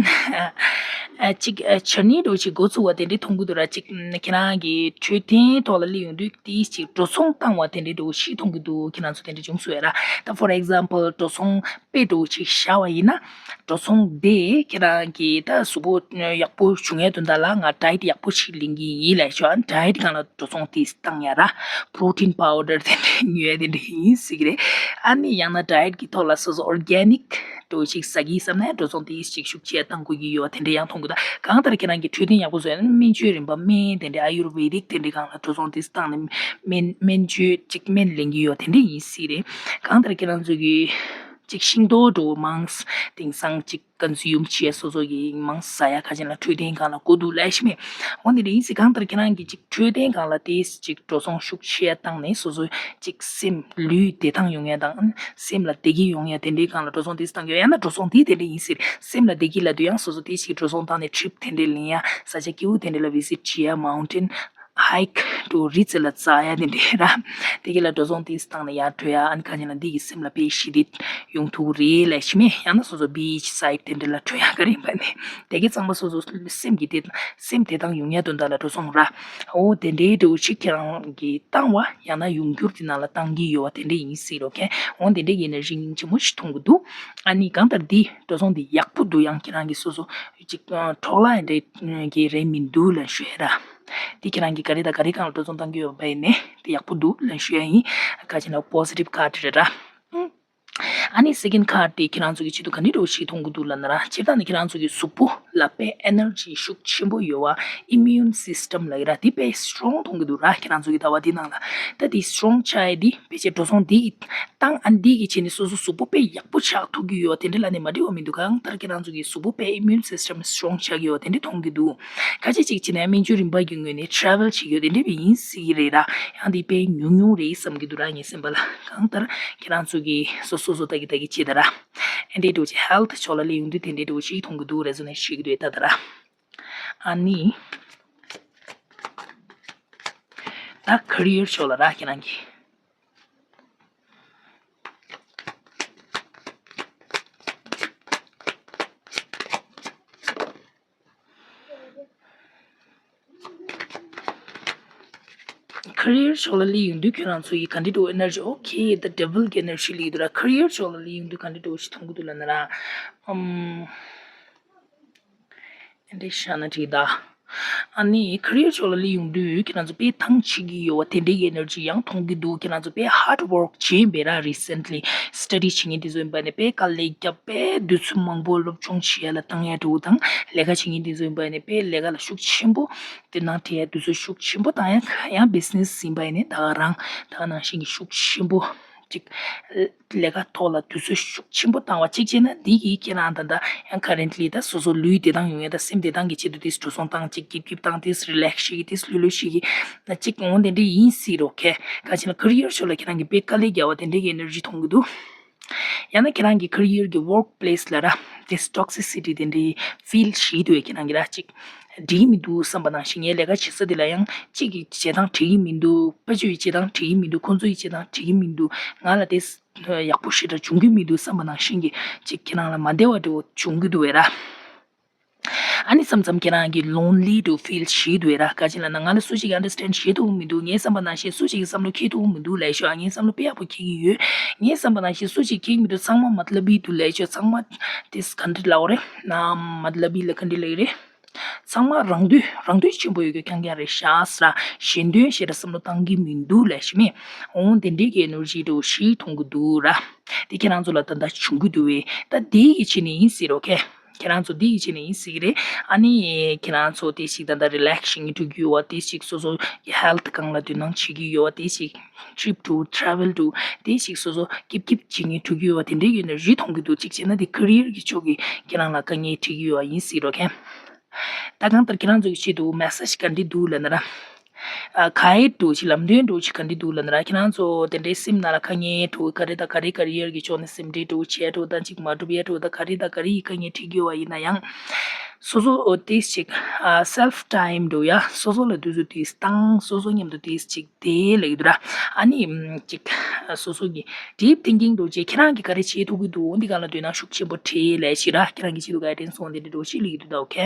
ཨ་གཅིག་ཨ་ཇར་ནི་འདྲ་བོ་ཞིག་འགོ་ཚུགས་པ་དེ་འདྲའི་མཐོང་གི་འདུག་ར། གཅིག་ཁྱེད་རང་གི་འཕྲོད་བསྟེན་ཐོག་ལ་སླེབས་ཡོང་དུས་དེ་གཅིག་འགྲོ་སོང་བཏང་བ་དེ་འདྲའི་འདྲ་བོ་ཞིག་མཐོང་གི་འདུག་ཁྱེད་རང་ཚོ་དེ་འདྲ་བྱུང་སོང་ཡ་ར། ད་for example འགྲོ་སོང་དཔེ་འདྲ་བོ་ཞིག་བཞག་པ་ཡིན་ན། འགྲོ་སོང་དེ་ཁྱེད་རང་གི་ད་གཟུགས་པོ་ཡག་པོ་བྱུང་ཡ་དོན་དག་ལ་ང་ཌའེ་ཊི་ཡག་པོ་ཞིག་ལེན་གྱི་ཡིན་ལབ་ཤོག་ཌའེ་ཊི་སྒང་ལ་འགྲོ་སོང་དེ་བཏང་ཡ་ར། པོ་རོ་ཊིན་པའུ་ཌར་དེ་འདྲ་ཉོ་ཡ་དེ་འདྲ་ཡིན་སྲིད་ཀྱི་རེད། ཨ་ནི་ཡང་ན་ཌའེ་ཊི་གི་ཐོག་ལ་སོ་སོ་ཨོར་གེ་ནིག་འདྲ་བོ་ཞིག་ཟ་གི་བསམ་ན་འགྲོ་སོང་དེ་ཞིག་ཤུགས་ཆེ་བཏང་དགོས་ཀྱི་ཡོད་དེ་འདྲ་ཡང་མཐོང་གི་འདུག་གང་ལྟར་ཁྱེད་རང་གི་འཕྲོད་བསྟེན་ཡག་པོ་བཟོ་ཡ་ན་སྨན་བཅོས་རིམ་པ་སྨན་དེ་འདྲ་ཨ་ཡུར་ཝེ་དིག་དེ་འདྲའི་སྒང་ལ་འགྲོ་སོང་དེ་བཏང་ནས་སྨན་སྨན་བཅོས་ཅིག་སྨན་ལེན་གྱི་ཡོད་དེ་འདྲ་ཡིན་སྲིད་རེད། གང་ལྟར་ཁྱེད་རང་ཚོ་གི་ཅིག་ཤིང་ཏོག་འདྲ་བོ་མང་ཙམ་དེང་སང་ཅིག་ཀོན་སིའུམ་བྱས་སོ་སོ་གི་མང་ཙམ་ཟ་ཡ། ཁ་ཅིག་ལ་འཕྲོད་བསྟེན་སྒང་ལ་དགོས་འདུག་ལབ་ཤི་མེད། འོ་འདི་རེད་ཟེར། གང་ལྟར་ཁྱེད་རང་གི་ཅིག་འཕྲོད་བསྟེན་སྒང་ལ་དེ་ཅིག་འགྲོ་སོང་ཤུགས་ཆེ་བཏང་ནས་སོ་སོ་ཅིག་སེམས་ལུས་བདེ་ཐང་ཡོང་ཡ་དང་སེམས་ལ་བདེ་སྐྱིད་ཡོང་ཡ་དེ་འདྲའི་སྒང་ལ་འགྲོ་སོང་དེ་བཏང་ཡོད། ཡང་ན་འགྲོ་སོང་དེ་དེ་འདྲ་ཡིན་ཟེར། སེམས་ལ་བདེ་སྐྱིད་ལབ་དུས་ཡང་སོ་སོ་དེ་ཅིག་འགྲོ་སོང་བཏང་ནས་ཊི་རིབ་དེ་འདྲ་ལེན་ཡ། ས་ཆ་སྐྱིད་པོ་དེ་འདྲ་ལ་བི་ཟིཊ་བྱེད་ཡ། མའུན་ཊེན་ཧའིཀ་འགྲོ་རི་རྩེ་ལ་འཛེག་ཡ་དེ་འདྲའི་ར། དེ་གི་ལ་འགྲོ་སོང་དེ་བཏང་ནས་ཡར་འགྲོ་ཡ། ཨ་ནི་ཁ་ཅིག་ལ་འདི་གི་སེམས་ལ་དཔེ་ཞི་བདེ་ཡོང་ཐུབ་རེད་ལབ་ཤི་མེད། ཡང་ན་སོ་སོ་བི་ཆི་སའིཌ་དེ་འདྲ་ལ་འགྲོ་ཡ་ག་རེ་ཡིན་པ་ནི་དེ་གི་ཚང་མ་སོ་སོ་སེམས་ཀྱི་བདེ་སེམས་བདེ་ཐང་ཡོང་ཡ་དོན་དག་ལ་འགྲོ་སོང་ར། འོ་དེ་འདྲའི་འདྲ་བོ་ཞིག་ཁྱེད་རང་གིས་བཏང་བ་ཡང་ན་ཡོང་འགྱུར་དེ་ནང་ལ་བཏང་གི་ཡོད་པ་དེ་འདྲ་ཡིན་སྲིད་རོ་ཁེ། འོ་དེ་འདྲའི་ཨེ་ནར་ཇི་སྙིང་རྗེ་མོ་ཞིག་མཐོང་གི་འདུག་ཨ་ནི་གང་ལྟར་འདི་འགྲོ་སོང་འདི་ཡག་པོ་འདུག་ཡང་ཁྱེད་རང་གིས་སོ་སོ་ཅིག་འཕྲོག་བརླག་འདྲ་གི་རེད་མི་འདུག་ལབ་ཤོད་ར། དེ་ཁྱེད་རང་གིས་ག་རེ་དང་ག་རེ་སྒང་ལ་འགྲོ་སོང་བཏང་གི་ཡོད་པ་ཡིན་ནའི་དེ་ཡག་པོ་འདུག་ལབ་ཤོད་ཡ་ཡིན། ཁ་ཅིག་ན་པོ་སི་ཊིབ་ཁཱཌ་རེད་ར། ཨ་ནི་སེ་ཀེན་ཌི་ཁཱཌ་དེ་ཁྱེད་རང་ཚོ་གི་ཆེད་དུ་ག་འདྲ་འདྲ་བོ་ཞིག་མཐོང་གི་འདུག་ལབ་ན་ར། སྤྱིར་བཏང་ནི་ཁྱེད་རང་ཚོ་གི་གཟུགས་པོ་ལ་དཔེ་ཨེ་ནར་ཇི་ཤུགས་ཆེན་པོ་ཡོད་པ། ཨི་མིའུན་སིས་ཊམ་ལབ་ཀྱི་ར། དེ་དཔེ་སི་ཊོང་མཐོང་གི་འདུག་ར། ཁྱེད་རང་ཚོ་གི་ཟླ་བ་འདི་ནང་ལ་ད་དེ་སི་ཊོང་ཆགས་ཡ་དེ་ཕལ་ཆེར་འགྲོ་སོང་དེ་གི་བཏང་། ཨ་ནི་དེ་གི་བྱས་ནས་སོ་སོ་གཟུགས་པོ་དཔེ་ཡག་པོ་ཆགས་ཐུབ་ཀྱི་ཡོད་དེ་འདྲ་ལབ་ནས་མ་འགྲིག་པ་མི་འདུག་གང་ལྟར་ཁྱེད་རང་ཚོ་གི་གཟུགས་པོ་དཔེ་ཨི་མིའུན་སིས་ཊམ་སི་ཊོང་ཆགས་ཀྱི་ཡོད་དེ་འདྲ་མཐོང་གི་འདུག་ཁ་ཅིག་ཅིག་བྱས་ན་སྨན་བཅོས་རིམ་པ་གི་ངོས་ནས་ཊེ་ར་ཝེལ་བྱེད་ཀྱི་ཡོད་དེ་འདྲ་བས་ཡིན་སྲིད་ཀྱི་རེད་ར། ཡང་དེ་དཔེ་ཉུང་ཉུང་རེད་བསམ་གྱི་འདུག་ར། ངའི་སེམས་པ་ལ། གང་ལྟར་ཁྱེད་རང་ཚོ་གིས་སོ་སོ་སོ་ལྟ་གི་ལྟ་གི་བྱེད་ད་ར། ཨེ་འདྲའི་འདྲ་བོ་ཅིག་ཧེལ་ཐི་ཕྱོགས་ལ་སླེབས་ཡོང་དུས་དེ་འདྲའི་འདྲ་བོ་ཞིག་མཐོང་གི་འདུག་རེ་ཛོ་ནེཊ་བྱེད་ཀྱི་འདུག་ད་ད་ར། ཨ་ནི། ད་ཁེ་རི་ཡར་ཕྱོགས་ལ་ར་ཁྱེད་རང་གིས། ཁེ་རི་ཡར་ཕྱོགས་ལ་སླེབས་ཡོང་དུས་ཁྱེད་རང་ཚོ་ཡིས་ག་འདྲ་འདྲ་བོ་ཨེ་ནར་ཇི། ཨོ་ཁེ། ད་ཌེ་བིལ་གྱི་ཨེ་ནར་ཇི་སླེབས་འདུག་ར། ཁེ་རི་ཡར་ཕྱོགས་ལ་སླེབས་ཡོང་དུས་ག་འདྲ་འདྲ་བོ་ཞིག་མཐོང་གི་འདུག་ལབ་ན་ར། ཨམ། ཨེ་འདྲ་བཞག་ན་འགྲིག་ད། ཨ་ནི་ཁེ་རི་ཡར་ཕྱོགས་ལ་སླེབས་ཡོང་དུས་ཁྱེད་རང་ཚོ་དཔེ་ཐང་ཆད་ཀྱི་ཡོད་པ་དེ་འདྲའི་ཨེ་ནར་ཇི་ཡང་མཐོང་གི་འདུག་ཁྱེད་རང་ཚོ་དཔེ་ཧཱཌ་ཝོརྐ་བྱས་པས་ར། རི་སེན་ཊི་ལི་སི་ཊ་ཌི་བྱེད་མཁན་དེ་ཚོ་ཡིན་པ་ནས་དཔེ་དཀའ་ལས་བརྒྱབ། དཔེ་དུས་ཚོད་མང་པོ་སློབ་སྦྱོང་བྱེད་ཡ་ལ་བཏང་ཡ་འདྲ་བོ་དང་། ལས་ཀ་བྱེད་མཁན་དེ་ཚོ་ཡིན་པ་ནས་དཔེ་ལས་ཀ་ལ་ཤུགས་ཆེན་པོ་དེ་ནང་བྲེལ་ཡ། དུས་ཚོད་ཤུགས་ཆེན་པོ་བཏང་ཡ། ཡང་བི་ཛི་ནེ་སི་ཡིན་པ་ནས་ད་ག་རང་ད་ག་ནང་བཞིན་གྱི་ཤུགས་ཆེན་པོ་ཅིག་ལས་ཀ་ཐོག་ལ་དུས་ཚོད་ཤུགས་ཆེན་པོ་བཏང་བ་གཅིག་བྱས་ན། འདི་གིས་ཁྱེད་རང་ད་ལྟ་ཡང་ཁ་རེན་ཊི་ལི་ད་སོ་སོ་ལུས་བདེ་ཐང་ཡོང་ཡ་དང་སེམས་བདེ་ཐང་གི་ཆེད་དུ་དེ་འགྲོ་སོང་བཏང་། ཅིག་སྐྱིད་སྐྱིད་བཏང་། དེ་རི་ལེག་སི་བྱེད་ཀྱི། དེ་ལྷོད་ལྷོད་བྱེད་ཀྱི། ད་ཅིག་འོང་དེ་འདྲ་ཡིན་སྲིད་རོ་ཁེ། ག་ཅི་ན་ཁེ་རི་ཡར་ཕྱོགས་ལ་ཁྱེད་རང་གིས་དཔེ་དཀའ་ལས་བརྒྱབ་པ་དེ་འདྲ་གི་ཨེ་ནར་ཇི་མཐོང་གི་འདུག་ཡང་ན་ཁྱེད་རང་གི་ཁེ་རི་ཡར་གི་ཝོརྐ་པི་ལེ་སི་ལ་ར། དེ་ཊོག་སི་སི་ཊི་དེ་འདྲའི་ཕིལ་བྱེད་འདུག་གས། ཁྱེད་རང་གིས་ར་ཅིག་འགྲིག་གི་མི་འདུག་བསམ་པ་ནང་བཞིན། ངའི་ལས་ཀ་བྱེད་ས་དེ་ལ་ཡང་གཅིག་གི་བྱེད་སྟངས་འགྲིག་གི་མི་འདུག་དཔེ་བརྗོད་ཀྱི་བྱེད་སྟངས་འགྲིག་གི་མི་འདུག་ཁོང་ཚོ་ཡི་བྱེད་སྟངས་འགྲིག་གི་མི་འདུག་ང་ལ་དེ་ཡག་པོ་ཞེ་དྲག་འབྱུང་གི་མི་འདུག་བསམ་པ་ནང་བཞིན་གྱི་ཅིག་ཁྱེད་རང་ལ་མ་བདེ་བ་འདྲ་བོ་འབྱུང་གི་འདུག་གས་ར། ཨ་ནི་མཚམས་མཚམས་ཁྱེད་རང་གིས་ལོན་ལི་འདྲ་བོ་ཕིལ་བྱེད་འདུག་གས་ར། ག་ཅི་ལབ་ན་ང་ལ་སུ་གཅིག་གིས་ཨན་ཌར་སི་ཊེན་ཌི་བྱེད་ཐུབ་ཀྱི་མི་འདུག་ངའི་བསམ་པ་ནང་བཞིན་སུ་གཅིག་གིས་བསམ་བློ་འཁྱེར་ཐུབ་ཀྱི་མི་འདུག་ལབ་ཤོག་ངའི་བསམ་བློ་དཔེ་ཡག་པོ་འཁྱེར་གྱི་ཡོད། ངའི་བསམ་པ་ནང་བཞིན་སུ་གཅིག་འཁྱེར་གྱི་མི་འདུག་ཚང་མ་མ་ཏ་ལ་བི་འདུག་ལབ་ཤོག་ཚང་མ་དེ་ག་འདྲ་ལབ་དགོས་རེད་ན། མ་ཏ་ལ་བི་ལ་ག་འདྲ་ལབ་ཀྱི་རེད། ཚང་མ་རང་འདོད་རང་འདོད་ཆེན་པོ་ཡོད་རྒྱུ་རྐྱང་རྐྱང་རེད་ཤག་ཟེར་ར། གཞན་དོན་ཞེ་དྲག་བསམ་བློ་བཏང་གི་མི་འདུག་ལབ་ཤི་མེད། འོང་དེ་འདྲའི་གི་ཨེ་ནར་ཇི་འདྲ་བོ་ཞིག་མཐོང་གི་འདུག་ར། དེ་ཁྱེད་རང་ཚོ་ལ་ད་ལྟ་བྱུང་གི་འདུག་པས། ད་དེ་གི་ཆེད་ནས་ཡིན་སྲིད་རོ་ཁེ། ཁྱེད་རང་ཚོ་འདི་ཡི་ཆེད་ནས་ཡིན་སྲིད་ཀྱི་རེད། ཨ་ནི་ཁྱེད་རང་ཚོ་དེ་ཞིག་ད་ལྟ་relaxing་འགྲོ་གི་ཡོད་པ། དེ་ཞིག་སོ་སོ་གི་health་སྒང་ལ་དོ་སྣང་བྱེད་ཀྱི་ཡོད་པ། དེ་ཞིག་trip་འགྲོ་travel་འགྲོ་དེ་ཞིག་སོ་སོ་སྐྱིབ་སྐྱིབ་བྱེད་མཁན་འགྲོ་གི་ཡོད་པ། དེ་འདྲའི་ཡོད་ན་རི་མཐོང་གི་འདུག་ཅིག་བྱས་ན་དེ་career་གི་ཕྱོགས་ཀྱི་ཁྱེད་རང་ལ་དཀའ་ངལ་འཕྲད་ཀྱི་ཡོད་པ་ཡིན་སྲིད་རོ་ཁན། ད་གང་ལྟར་ཁྱེད་རང་ཚོ་གི་ཆེད་དུ་massage་ག་འདྲ་འདུག་ལབ་ན་ར། ཨ་guide་འདྲ་ཅིག་ལམ་སྟོན་འདྲ་ཅིག་ག་འདྲ་འདུག་ལབ་ན་ར། ཁྱེད་རང་ཚོ་དེ་འདྲའི་སེམས་ནང་ལ་དཀའ་ངལ་འདྲ་ག་རེ་དང་ག་རེ་career་གི་ཕྱོགས་ནས་སེམས་ཁྲལ་འདྲ་བྱས་འདྲ་དང་ཅིག་མ་འགྲུབ་ཡ་འདྲ་དང་ག་རེ་དང་ག་རེ་ཡི་དཀའ་ངལ་འཕྲད་ཀྱི་ཡོད་པ་ཡིན་ན་ཡང་། སོ་སོ་ཨོ་ཏིས་ཅིག་ཨ་self time་འདྲ་ཡ། སོ་སོ་ལ་དུས་ཚོད་ཏིས་བཏང་། སོ་སོ་མཉམ་དུ་ཏིས་ཅིག་དེ་ལབ་ཀྱི་འདུག་ར། ཨ་ནི་ཅིག་སོ་སོ་གི་deep thinking་འདྲ་བྱས། ཁྱེད་རང་གིས་ག་རེ་བྱེད་ཐུབ་ཀྱི་འདུག་འདི་ག་ལ་དོ་སྣང་ཤུགས་ཆེན་པོ་བྱེད་ལབ་ཤིག་ར། ཁྱེད་རང་གི་ཆེད་དུ་guidance་སོང་དེ་འདྲ་འདྲ་ཞིག་ལབ་ཀྱི་འདུག་ད་ཨོ་ཁེ།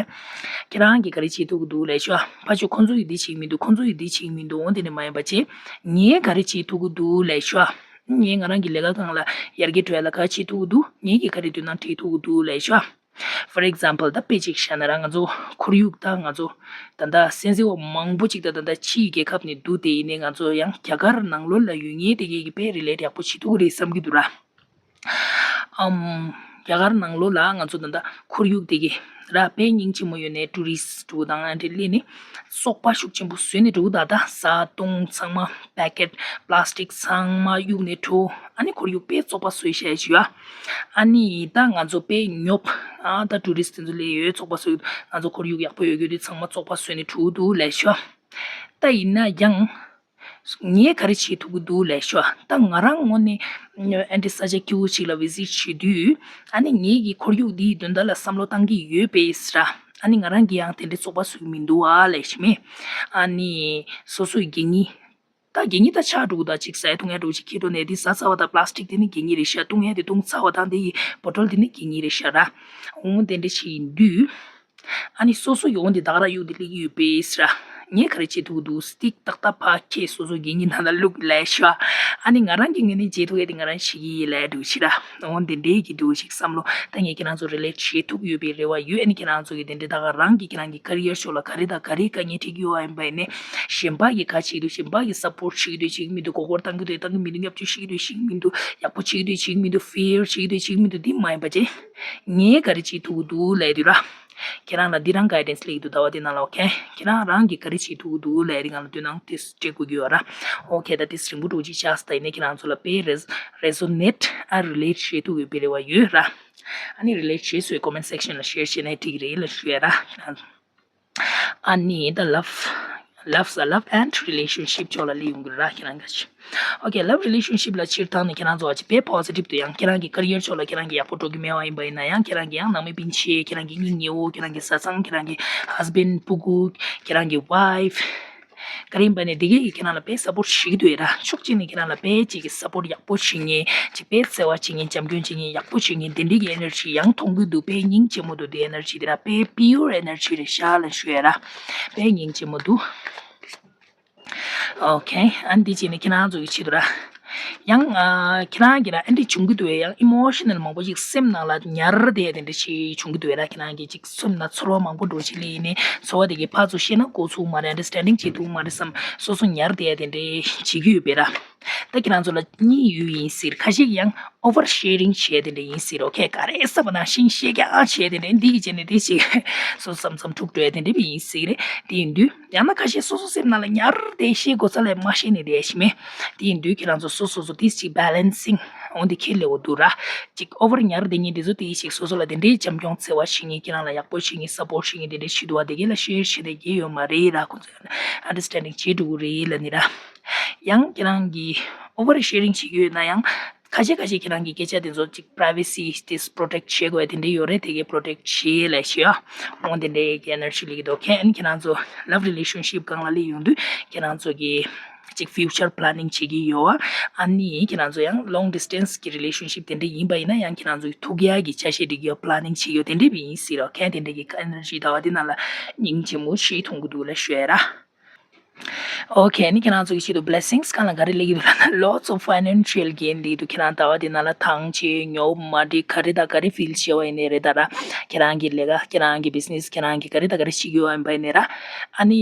ཁྱེད་རང་གིས་ག་རེ་བྱེད་ཐུབ་ཀྱི་འདུག་ལབ་ཤོག་ཕ་ཆོས་ཁོང་ཚོ་ཡིས་འདི་བྱེད་ཀྱི་མི་འདུག་ཁོང་ཚོ་ཡིས་འདི་བྱེད་ཀྱི་མི་འདུག་འོ་དེ་ནི་མ་ཡིན་པ་བྱས། ངས་ག་རེ་བྱེད་ཐུབ་ཀྱི་འདུག་ལབ་ཤོག་ངས་ང་རང་གི་ལས་ཀ་སྒང་ལ་ཡར་རྒྱས་འགྲོ་ཡ་ལ་ག་རེ་བྱེད་ཐུབ་ཀྱི་འདུག་ངས་གི་ག་རེ་དོ་སྣང་བྱེད་ཐུབ་ཀྱི་འདུག་ལབ་ཤོག For example་ད་དཔེ་ཅིག་བཞག་ན་ར། ང་ཚོ་ཁོར་ཡུག་ད་ང་ཚོ་ད་ལྟ་སན་སི་འོ་མང་པོ་ཅིག་ད་ད་ལྟ་ཕྱིའི་རྒྱལ་ཁབ་ནས་འདུག་དེ་ཡིན་ནའི་ང་ཚོ་ཡང་རྒྱ་གར་ནང་ལོགས་ལ་ཡོད་མཁན་དེ་གས་ཀྱིས་དཔེ་relate་ཡག་པོ་བྱེད་ཐུབ་ཀྱི་རེད་བསམ་གྱི་འདུག་ར། ཨམ། རྒྱ་གར་ནང་ལོགས་ལ་ང་ཚོ་ད་ལྟ་ཁོར་ཡུག་དེ་གས་ར་དཔེ་སྙིང་རྗེ་མོ་ཡོད་ནའི་tourist་འདྲ་དང་ཨ་འདྲ་སླེབས་ནས་བཙོག་པ་ཤུགས་ཆེན་པོ་བཟོས་ནས་འགྲོ་གི་འདུག་ད་བཟའ་བཏུང་ཚང་མ་packet plastic་ཚང་མ་གཡུགས་ནས་འགྲོ། ཨ་ནི་ཁོར་ཡུག་དཔེ་བཙོག་པ་བཟོས་བཞག་ཡོད་ཨ། ཨ་ནི་ད་ང་ཚོ་དཔེ་ཉོབ། ཨ་ད་tourist་དེ་ཚོ་སླེབས་ཡོད་བཙོག་པ་བཟོས། ང་ཚོ་ཁོར་ཡུག་ཡག་པོ་ཡོད་རྒྱུ་དེ་ཚང་མ་བཙོག་པ་བཟོས་ནས་འགྲོ་གི་འདུག་ལབ་ཤོག་ད་ཡིན་ན་ཡང་། ངས་ག་རེ་བྱེད་ཐུབ་ཀྱི་འདུག་ལབ་ཤོག་ད་ང་རང་ངོས་ནས་ཨ་འདྲ་ས་ཆ་སྐྱིད་པོ་ཅིག་ལ་visit་བྱེད་དུས། ཨ་ནི་ངེད་ཀྱི་ཁོར་ཡུག་འདིའི་དོན་དག་ལ་བསམ་བློ་བཏང་གི་ཡོད་པས་ར། ཨ་ནི་ང་རང་གིས་ཡང་དེ་འདྲའི་བཙོག་པ་བཟོ་གི་མི་འདུག་ཨ་ལབ་ཤེས་མེད། ཨ་ནི་སོ་སོའི་གད་སྙིགས། ད་གད་སྙིགས་ད་ཆགས་འགྲོ་གི་ད་ཅིག་ཟས་འཐུང་ཡ་འདྲ་ཅིག་འཁྱེར་འགྲོ་ནས་འདི་ཟ་ཚར་བ་ད་plastic་དེ་ནི་གད་སྙིགས་རེད་ཤག་འཐུང་ཡ་དེ་འཐུང་ཚར་བ་ད་འདི་ཡི་bottle་དེ་ནི་གད་སྙིགས་རེད་ཤག་ར། འོ་དེ་འདྲ་ཞིག་ཡིན་དུས། ཨ་ནི་སོ་སོ་ཡོང་དེ་ད་ག་ར་གཡུག་དེ་སླེབས་ཀྱི་ཡོད་པས་ར། ངས་ག་རེ་བྱེད་ཐུབ་ཀྱི་འདུག stick་ཏག་ཏག་ཕར་ཁྱེར་སོ་སོ་གད་སྙིགས་ནང་ལ་བླུགས་ལབ་ཤོག་ཨ་ནི་ང་རང་གི་ངོས་ནས་བྱེད་ཐུབ་ཡ་དེ་ང་རང་བྱེད་ཀྱི་ཡིན་ལབ་འདྲ་ཞིག་ར། འོ་དེ་འདྲའི་གི་འདྲ་ཞིག་བསམ་བློ་ད་ངས་ཁྱེད་རང་ཚོ་relate་བྱེད་ཐུབ་ཡོད་པའི་རེ་བ་ཡོད། ཨ་ནི་ཁྱེད་རང་ཚོ་གི་དེ་འདྲའི་ད་ག་རང་གི་ཁྱེད་རང་གི་career་ཕྱོགས་ལ་ག་རེ་དང་ག་རེ་དཀའ་ངལ་འཕྲད་ཀྱི་ཡོད་པ་ཡིན་པ་ཡིན་ནའི། གཞན་པ་གིས་ག་བྱེད་ཀྱི་འདུག་གཞན་པ་གིས་support་བྱེད་ཀྱི་འདུག་བྱེད་ཀྱི་མི་འདུག་མགོ་སྐོར་བཏང་གི་འདུག་བཏང་གི་མི་འདུག་བརྙས་བཅོས་བྱེད་ཀྱི་འདུག་བྱེད་ཀྱི་མི་འདུག་ཡག་པོ་བྱེད་ཀྱི་འདུག་བྱེད་ཀྱི་མི་འདུག fair་བྱེད་ཀྱི་འདུག་བྱེད་ཀྱི་མི་འདུག་འདི་མ་ཡིན་པ་བྱས། ངས་ག་རེ་བྱེད་ཐུབ་ཀྱི་འདུག་ལབ་དུས་ར། ཁྱེད་རང་ལ་འདི་རང་guidance་སླེབས་ཀྱི་འདུག་ཟླ་བ་འདི་ནང་ལ་okay། ཁྱེད་རང་རང་གིས་ག་རེ་བྱེད་ཐུབ་ཀྱི་འདུག་ལབ་དེ་ང་ལ་དོ་སྣང་དེ་སྤྲད་དགོས་ཀྱི་ཡོད་ར། Okay་ད་དེ་རིང་པོ་འདྲ་ཅིག་བྱས་ད་ཡིན་ནའི་ཁྱེད་རང་ཚོ་ལ་དཔེ་res- resonate ཨ་relate་བྱེད་ཐུབ་ཡོད་པའི་རེ་བ་ཡོད་ར། ཨ་ནི་relate་བྱེད་སོས་comment section་ལ་share་བྱས་ན་འགྲིག་གི་རེད་ལབ་ཞུ་ཡ་ར། ཁྱེད་རང་ཚོ། ཨ་ནི་ད་love love is a love and relationship་ཕྱོགས་ལ་སླེབས་ཡོང་གི་རེད་ར་ཁྱེད་རང་ག་ཅི། Okay love relationship་ལ་སྤྱིར་བཏང་ནས་ཁྱེད་རང་ཚོ་ཨ་ཅི་དཔེ་positive་དུ་ཡང་ཁྱེད་རང་གི་career་ཕྱོགས་ལ་ཁྱེད་རང་གི་ཡག་པོ་འགྲོ་གི་མེད་པ་ཡིན་པ་ཡིན་ན་ཡང་ཁྱེད་རང་གི་ཡང་ནང་མི་སྤུན་མཆེད་ཁྱེད་རང་གི་སྙིང་ཉེ་བོ་ཁྱེད་རང་གི་བཟའ་ཚང་ཁྱེད་རང་གི་husband་ཕྲུ་གུ་ཁྱེད་རང་གི་wife་ག་རེ་ཡིན་པ་ནས་དེ་གས་ཀྱིས་ཁྱེད་རང་ལ་དཔེ་support་བྱེད་ཀྱི་འདུག་ཡ་ར། ཕྱོགས་གཅིག་ནས་ཁྱེད་རང་ལ་དཔེ་གཅིག་གི་support་ཡག་པོ་བྱེད་མཁན་གཅིག་དཔེ་བརྩེ་བ་བྱེད་མཁན་བྱམས་སྐྱོང་བྱེད་མཁན་ཡག་པོ་བྱེད་མཁན་དེ་འདྲའི་གི་energy་ཡང་མཐོང་གི་འདུག་དཔེ་སྙིང་རྗེ་མོ་འདུག་དེ་energy་དེ་ར་དཔེ་pure energy་རེད་ཤག་ལབ་ཞུ་ཡ་ར། དཔེ་སྙིང་རྗེ་མོ་འདུག Okay ཨ་འདི་བྱས་ནས་ཁྱེད་རང་ཚོ་གི་ཆེད་དུ་ར། ཡང་ཨ་ཁྱེད་རང་གི་ར་ཨ་འདི་བྱུང་གི་འདུག་ཡང་emotional་མང་པོ་ཞིག་སེམས་ནང་ལ་ཉར་བསྡད་དེ་འདྲ་ཞིག་བྱུང་གི་འདུག་ར། ཁྱེད་རང་གི་ཅིག་སེམས་ནང་ཚོར་བ་མང་པོ་འགྲོ་ཞིག་སླེབས་ཡིན་ནའི་ཚོར་བ་དེ་གི་ཕར་ཚུར་བཤད་ན་གོ་ཚུགས་མ་རེད། understanding་བྱེད་ཐུབ་མ་རེད་བསམ་སོ་སོ་ཉར་བསྡད་དེ་འདྲ་བྱེད་ཀྱི་ཡོད་པས་ར། ད་ཁྱེད་རང་ཚོ་ལ་གཉིས་ཡོད་ཡིན་ཟེར། ཁ་ཤས་ཀྱིས་ཡང་over sharing་བྱས་དེ་འདྲ་ཡིན་ཟེར། okay ག་རེ་ཟེར་བ་ནང་བཞིན་བཤད་རྐྱང་བྱས་དེ་འདྲ་འདི་གི་བྱས་ནས་དེ་ཞིག་སོ་སོ་བསམ་བསམ་འཁྲུག་འགྲོ་ཡ་དེ་འདྲ་ཡིན་ཟེར་རེད། དེ་ཡིན་དུས་ཡང་ན་ཁ་ཤས་སོ་སོ་སེམས་ནང་ལ་ཉར་དེ་བཤད་དགོས་ས་ལས་མ་བཤད་ནས་བསྡད་ཤི་མེད། དེ་ཡིན་དུས་ཁྱེད་རང་ཚོ་སོ་སོ་སོ་དེ་ཞིག་balancing་འོང་དེ་ཁྱེད་ལེའོ་འདུག་ར། ཅིག་over་ཉར་དེ་ཉིད་དེ་ཚོ་དེ་ཞིག་སོ་སོ་ལ་དེ་འདྲའི་བྱམས་སྐྱོང་བརྩེ་བ་བྱེད་མཁན་ཁྱེད་རང་ལ་ཡག་པོ་བྱེད་མཁན་support་བྱེད་མཁན་དེ་འདྲའི་བྱེད་འདུག་བ། དེ་གས་ལ་share་བྱེད་དེ་གས་ཡོད་མ་རེད་ར། ཁོང་ཚོ་understanding་བྱེད་འགྲོ་གི་རེད་ལབ་ནི་ར། ཡང་ཁྱེད་རང་གིས་over sharing་བྱེད་ཀྱི་ཡོད་ན་ཡང་ཁ་ཤས་ཁ་ཤས་ཁྱེད་རང་གི་སྐད་ཆ་དེ་ཚོ་ཅིག་privacy་དེ་protect་བྱེད་དགོས་དེ་འདྲ་ཡོད་རེད། དེ་གས་protect་བྱེད་ལབ་ཤི་ཡ། འོང་དེ་འདྲའི་གི་energy་ལེགས་འདུག་ཁྱེད་རང་ཚོ་love relationship་སྒང་ལ་སླེབས་ཡོང་དུས་ཁྱེད་རང་ཚོ་གི་ཅིག་future planning་བྱེད་ཀྱི་ཡོད་བ། ཨ་ནི་ཁྱེད་རང་ཚོ་ཡང་long distance་གི་relationship་དེ་འདྲ་ཡིན་པ་ཡིན་ན་ཡང་ཁྱེད་རང་ཚོ་གི་ཐུག་ཡ་གི་ཆ་ཤས་འགྲིག་ཡོད་planning་བྱེད་ཡོད་དེ་འདྲ་བི་ཡིན་སྲིད་རོགས། ཁྱེད་དེ་འདྲ་གི་energy་ཟླ་བ་དེ་ནང་ལ་སྙིང་རྗེ་མོ་ཞིག་མཐོང་གི་འདུག་ལ་ཤོད་ར། Okay, ནི་ཁྱེད་རང་ཚོ་གི་ཆེད་དུ་blessings གང་ལ་ག་རེ་སླེབས་ཀྱི་འདུག་ལབ་ན། Lots of financial gain སླེབས་ཀྱི་འདུག་ཁྱེད་རང་ཟླ་བ་འདི་ནང་ལ་ཐང་ཆད་ཉོབ་མ་འགྲིག་ག་རེ་དང་ག་རེ་feel བྱས་པ་ཡིན་ནའི་རེད་ད་ར། ཁྱེད་རང་གི་ལས་ཀ་ཁྱེད་རང་གི་business ཁྱེད་རང་གི་ག་རེ་དང་ག་རེ་བྱེད་ཀྱི་ཡོད་པ་ཡིན་ནའི་ར། ཨ་ནི་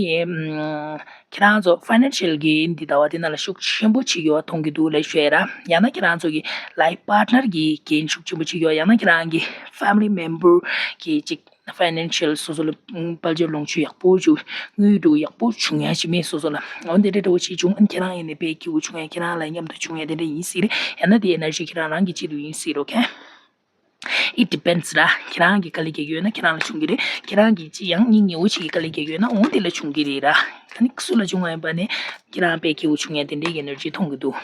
ཁྱེད་རང་ཚོ་financial gain འདི་ཟླ་བ་འདི་ནང་ལ་ཤུགས་ཆེན་པོ་བྱེད་ཀྱི་ཡོད་མཐོང་གི་འདུག་ལབ་ཤོད་ར། ཡང་ན་ཁྱེད་རང་ཚོ་གི་life partner གི་gain ཤུགས་ཆེན་པོ་བྱེད་ཀྱི་ཡོད། ཡང་ན་ཁྱེད་རང་གི་family member གི་ཅིག financial སོ་སོ་ལ་དཔལ་འབྱོར་ལོངས་སྤྱོད་ཡག་པོ་བྱུང་། དངུལ་འགྲོ་ཡག་པོ་བྱུང་ཡ་ཞིག་མེད་སོ་སོ་ལ། འོ་དེ་འདྲ་འདྲ་བོ་ཞིག་བྱུང་ཨ་ནི་ཁྱེད་རང་ཡིན་ནའི་དཔེ་སྐྱིད་པོ་བྱུང་ཡ་ཁྱེད་རང་ལ་མཉམ་དུ་བྱུང་ཡ་དེ་འདྲ་ཡིན་སྲིད་རེད། ཡང་ན་དེ་energy ཁྱེད་རང་རང་གི་ཆེད་དུ་ཡིན་སྲིད་རེད། Okay, it depends ར། ཁྱེད་རང་གི་དཀའ་ལས་རྒྱག་ཡོད་ན་ཁྱེད་རང་ལ་བྱུང་གི་རེད། ཁྱེད་རང་གི་ཅི་ཡང་སྙིང་ཉེ་བོ་ཞིག་གི་དཀའ་ལས་རྒྱག་ཡོད་ན་འོ་དེ་ལ་བྱུང་གི་རེད་ར། ད་ནི་སུ་ལ་བྱུང་བ་ཡིན་པ་ནི་ཁྱེད་རང་དཔེ་སྐྱིད་པོ་བྱུང་ཡ་དེ་འདྲའི་energy མཐོང་གི་འདུག་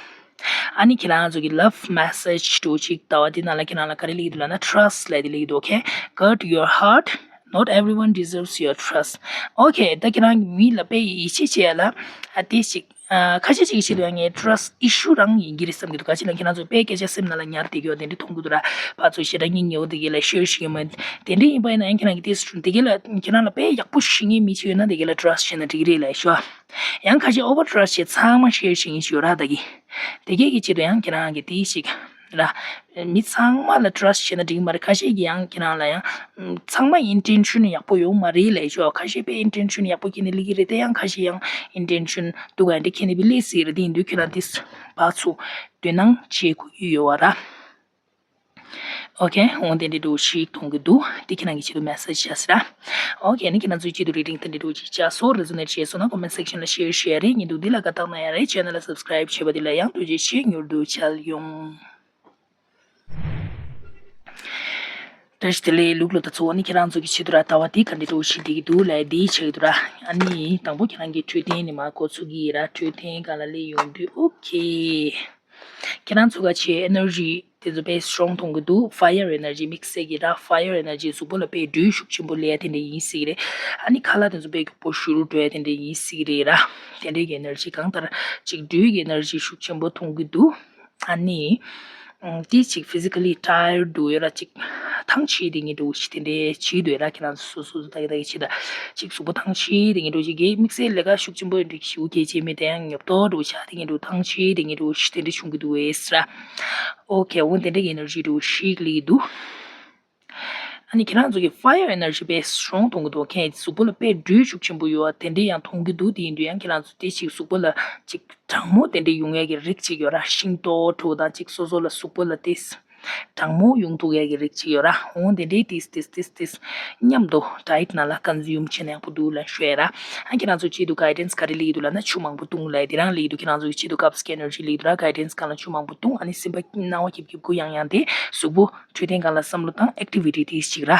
ཨ་ནི་ཁྱེད་རང་ཚོ་གི་love message འདྲ་བོ་ཅིག་ཟླ་བ་འདི་ནང་ལ་ཁྱེད་རང་ལ་ག་རེ་སླེབས་ཀྱི་འདུག་ལབ་ན་trust ལབ་དེ་སླེབས་ཀྱི་འདུག Okay, guard your heart, not everyone deserves your trust. Okay, ད་ཁྱེད་རང་གི་མི་ལ་དཔེ་ཡིད་ཆེས་བྱེད་ཡ་ལ་ཨ་དེ་ཞིག་ཨ་ཁ་ཤས་ཅིག་གི་ཆེད་དུ་ཡང་ངས་trust issue རང་ཡིན་གྱི་རེད་བསམ་གྱི་འདུག་ག་ཅི་ལ་ཁྱེད་རང་ཚོ་དཔེ་སྐད་ཆ་སེམས་ནང་ལ་ཉར་བསྡད་ཀྱི་ཡོད་དེ་འདྲ་མཐོང་གི་འདུག་ར། ཕར་ཚུར་ཞེ་དྲག་སྙིང་ཉེ་བོ་དེ་གས་ལ་ཤོད་ཤིག་ཡོད་མ་དེ་འདྲ་ཡིན་པ་ཡིན་ན་ཡང་ཁྱེད་རང་གི་དེ་དེ་གས་ལ་ཁྱེད་རང་ལ་དཔེ་ཡག་པོ་ཤེས་མཁན་མི་ཅིག་ཡོད་ན་དེ་གས་ལ་trust བྱས་ན་འགྲིག་གི་རེད་ལབ་ཤོག་ཡང་ཁ་ཤས་over trust བྱས་ཚང་མ་share བྱེད་མཁན་ཅིག་ཡོད་ར་ད་གི། དེ་གས་ཀྱི་ཆེད་དུ་ཡང་ཁྱེད་རང་གི་དེ་ཞིག་ར། མི་ཚང་མ་ལ་trust བྱས་ན་འགྲིག་གི་མ་རེད། ཁ་ཤས་ཀྱིས་ཡང་ཁྱེད་རང་ལ་ཡང་ཚང་མ་intention ཡག་པོ་ཡོད་མ་རེད་ལབ་ཤོག་ཁ་ཤས་དཔེ་intention ཡག་པོ་བསྐྱེད་ནས་སླེབས་ཀྱི་རེད་དེ་ཡང་ཁ་ཤས་ཡང་intention སྡུག་ག་འདྲ་བསྐྱེད་ནས་སླེབས་སྲིད་རེད། དེ་ཡིན་དུས་ཁྱེད་རང་དེ་ཕར་ཚུར་དོ་སྣང་བྱེད་དགོས་ཀྱི་ཡོད་པ་ར། Okay, འོ་དེ་འདྲ་འདྲ་བོ་ཞིག་མཐོང་གི་འདུག་དེ་ཁྱེད་རང་གི་ཆེད་དུ་message བྱས་ཟེར་ར། Okay, ནི་ཁྱེད་རང་ཚོའི་ཆེད་དུ་reading དེ་འདྲ་འདྲ་བོ་ཅིག་བྱས་སོང་། Resonate བྱས་སོང་ན་comment section ལ་share བྱེད་ཡ་རེད། བརྙན་ཐུང་འདི་ལ་དགའ་རྟགས་གནང་ཡ་རེད། Channel ལ་subscribe བྱས་པ་འདི་ལ་ཡང་ཐུགས་རྗེ་ཆེ། མྱུར་དུ་མཇལ་ཡོང་། བཀྲ་ཤིས་བདེ་ལེགས་ལུག་ལོ་ད་ཚོ། ཨ་ནི་ཁྱེད་རང་ཚོ་གི་ཆེད་དུ་ར་ཟླ་བ་འདི་ག་འདྲ་འདྲ་བོ་ཞིག་བསྡད་ཀྱི་འདུག་ལབ་འདི་བྱེད་ཀྱི་འདུག་ར། ཨ་ནི་དང་པོ་ཁྱེད་རང་གི་འཕྲོད་བསྟེན་ནི་མར་འགོ་ཚུགས་ཀྱི་ཡིན་ར། འཕྲོད་བསྟེན་སྒང་ལ་སླེབས་ཡོང་དུས། Okay, ཁྱེད་རང་ཚོ་ག་ཆེ་energy དེ་ཚོ་དཔེ་strong མཐོང་གི་འདུག fire energy དམིགས་བསལ་གྱི་ར། fire energy གཟུགས་པོ་ལ་དཔེ་སྦྲུལ་ཤུགས་ཆེན་པོ་སླེབས་ཡ་དེ་འདྲ་ཡིན་སྲིད་རེད། ཨ་ནི་ཁ་ལག་དེ་ཚོ་དཔེ་མགྱོགས་པོ་བཞུར་འགྲོ་ཡ་དེ་འདྲ་ཡིན་སྲིད་རེད་ར། དེ་འདྲའི་གི་energy གང་ལྟར་ཅིག་སྦྲུལ་གྱི་energy ཤུགས་ཆེན་པོ་མཐོང་གི་འདུག་ཨ་ནི། ཨང་། དེ་ཅིག་physically tired འདུག་ཡོད་ར། ཅིག་ཐང་ཆད་དེ་ངེས་འདུག་ཞིག་དེ་འདྲའི་བྱེད་འདུག་ཡོད་ར། ཁྱེད་རང་སོ་སོ་སོ་ད་གི་ད་གི་བྱེད་ད་ཅིག་གཟུགས་པོ་ཐང་ཆད་དེ་ངེས་འདུག་ཅིག་གི་དམིགས་བསལ་ལས་ཀ་ཤུགས་ཆེན་པོ་འདྲ་ཞིག་བྱེད་ཀྱི་མེད་དེ་ཡང་ཉོབ་ཏོ་འདྲ་བྱ་དེ་ངེས་འདུག་ཐང་ཆད་དེ་ངེས་འདུག་ཞིག་དེ་འདྲ་བྱུང་གི་འདུག་ཨེ་སི་ར། Okay, འོ་དེ་འདྲ་གི་energy འདྲ་ཞིག་ལི་འདུག་ཨ་ནི་ཁྱེད་རང་ཚོ་གི་fire energy དཔེ་strong མཐོང་གི་འདུག་ཁྱེད་གཟུགས་པོ་ལ་དཔེ་སྦྲུལ་ཤུགས་ཆེན་པོ་ཡོད་པ་དེ་འདྲ་ཡང་མཐོང་གི་འདུག་དེ་ཡིན་དུས་ཡང་ཁྱེད་རང་ཚོ་དེ་ཞིག་གཟུགས་པོ་ལ་ཅིག་གྲང་མོ་དེ་འདྲ་ཡོང་ཡ་གི་རིགས་ཅིག་ཡོད་ར། ཤིང་ཏོག་འདྲ་བོ་དང་ཅིག་སོ་སོ་ལ་གཟུགས་པོ་ལ་དེ་གྲང་མོ་ཡོང་ཐུབ་ཡ་གི་རིགས་ཅིག་ཡོད་ར། འོ་དེ་འདྲའི་དེ་དེ་དེ་དེ་མཉམ་དུ་diet ནང་ལ་consume བྱས་ན་ཡག་པོ་འདུག་ལབ་ཤོད་ཡ་ར། ཨ་ཁྱེད་རང་ཚོ་ཆེད་དུ་guidance ག་རེ་སླེབས་ཀྱི་འདུག་ལབ་ན་ཆུ་མང་པོ་བཏུང་ལབ་དེ་རང་སླེབས་ཀྱི་འདུག་ཁྱེད་རང་ཚོ་གི་ཆེད་དུ་cup scanner ཅིག་སླེབས་ཀྱི་འདུག་ར། guidance སྒང་ལ་ཆུ་མང་པོ་བཏུང་ཨ་ནི་སེམས་པ་སྣང་བ་སྐྱིད་སྐྱིད་གུ་ཡངས་ཡངས་དེ་གཟུགས་པོ་འཕྲོད་བསྟེན་སྒང་ལ་བསམ་བློ་བཏང་། activity དེ་ཞིག་ར།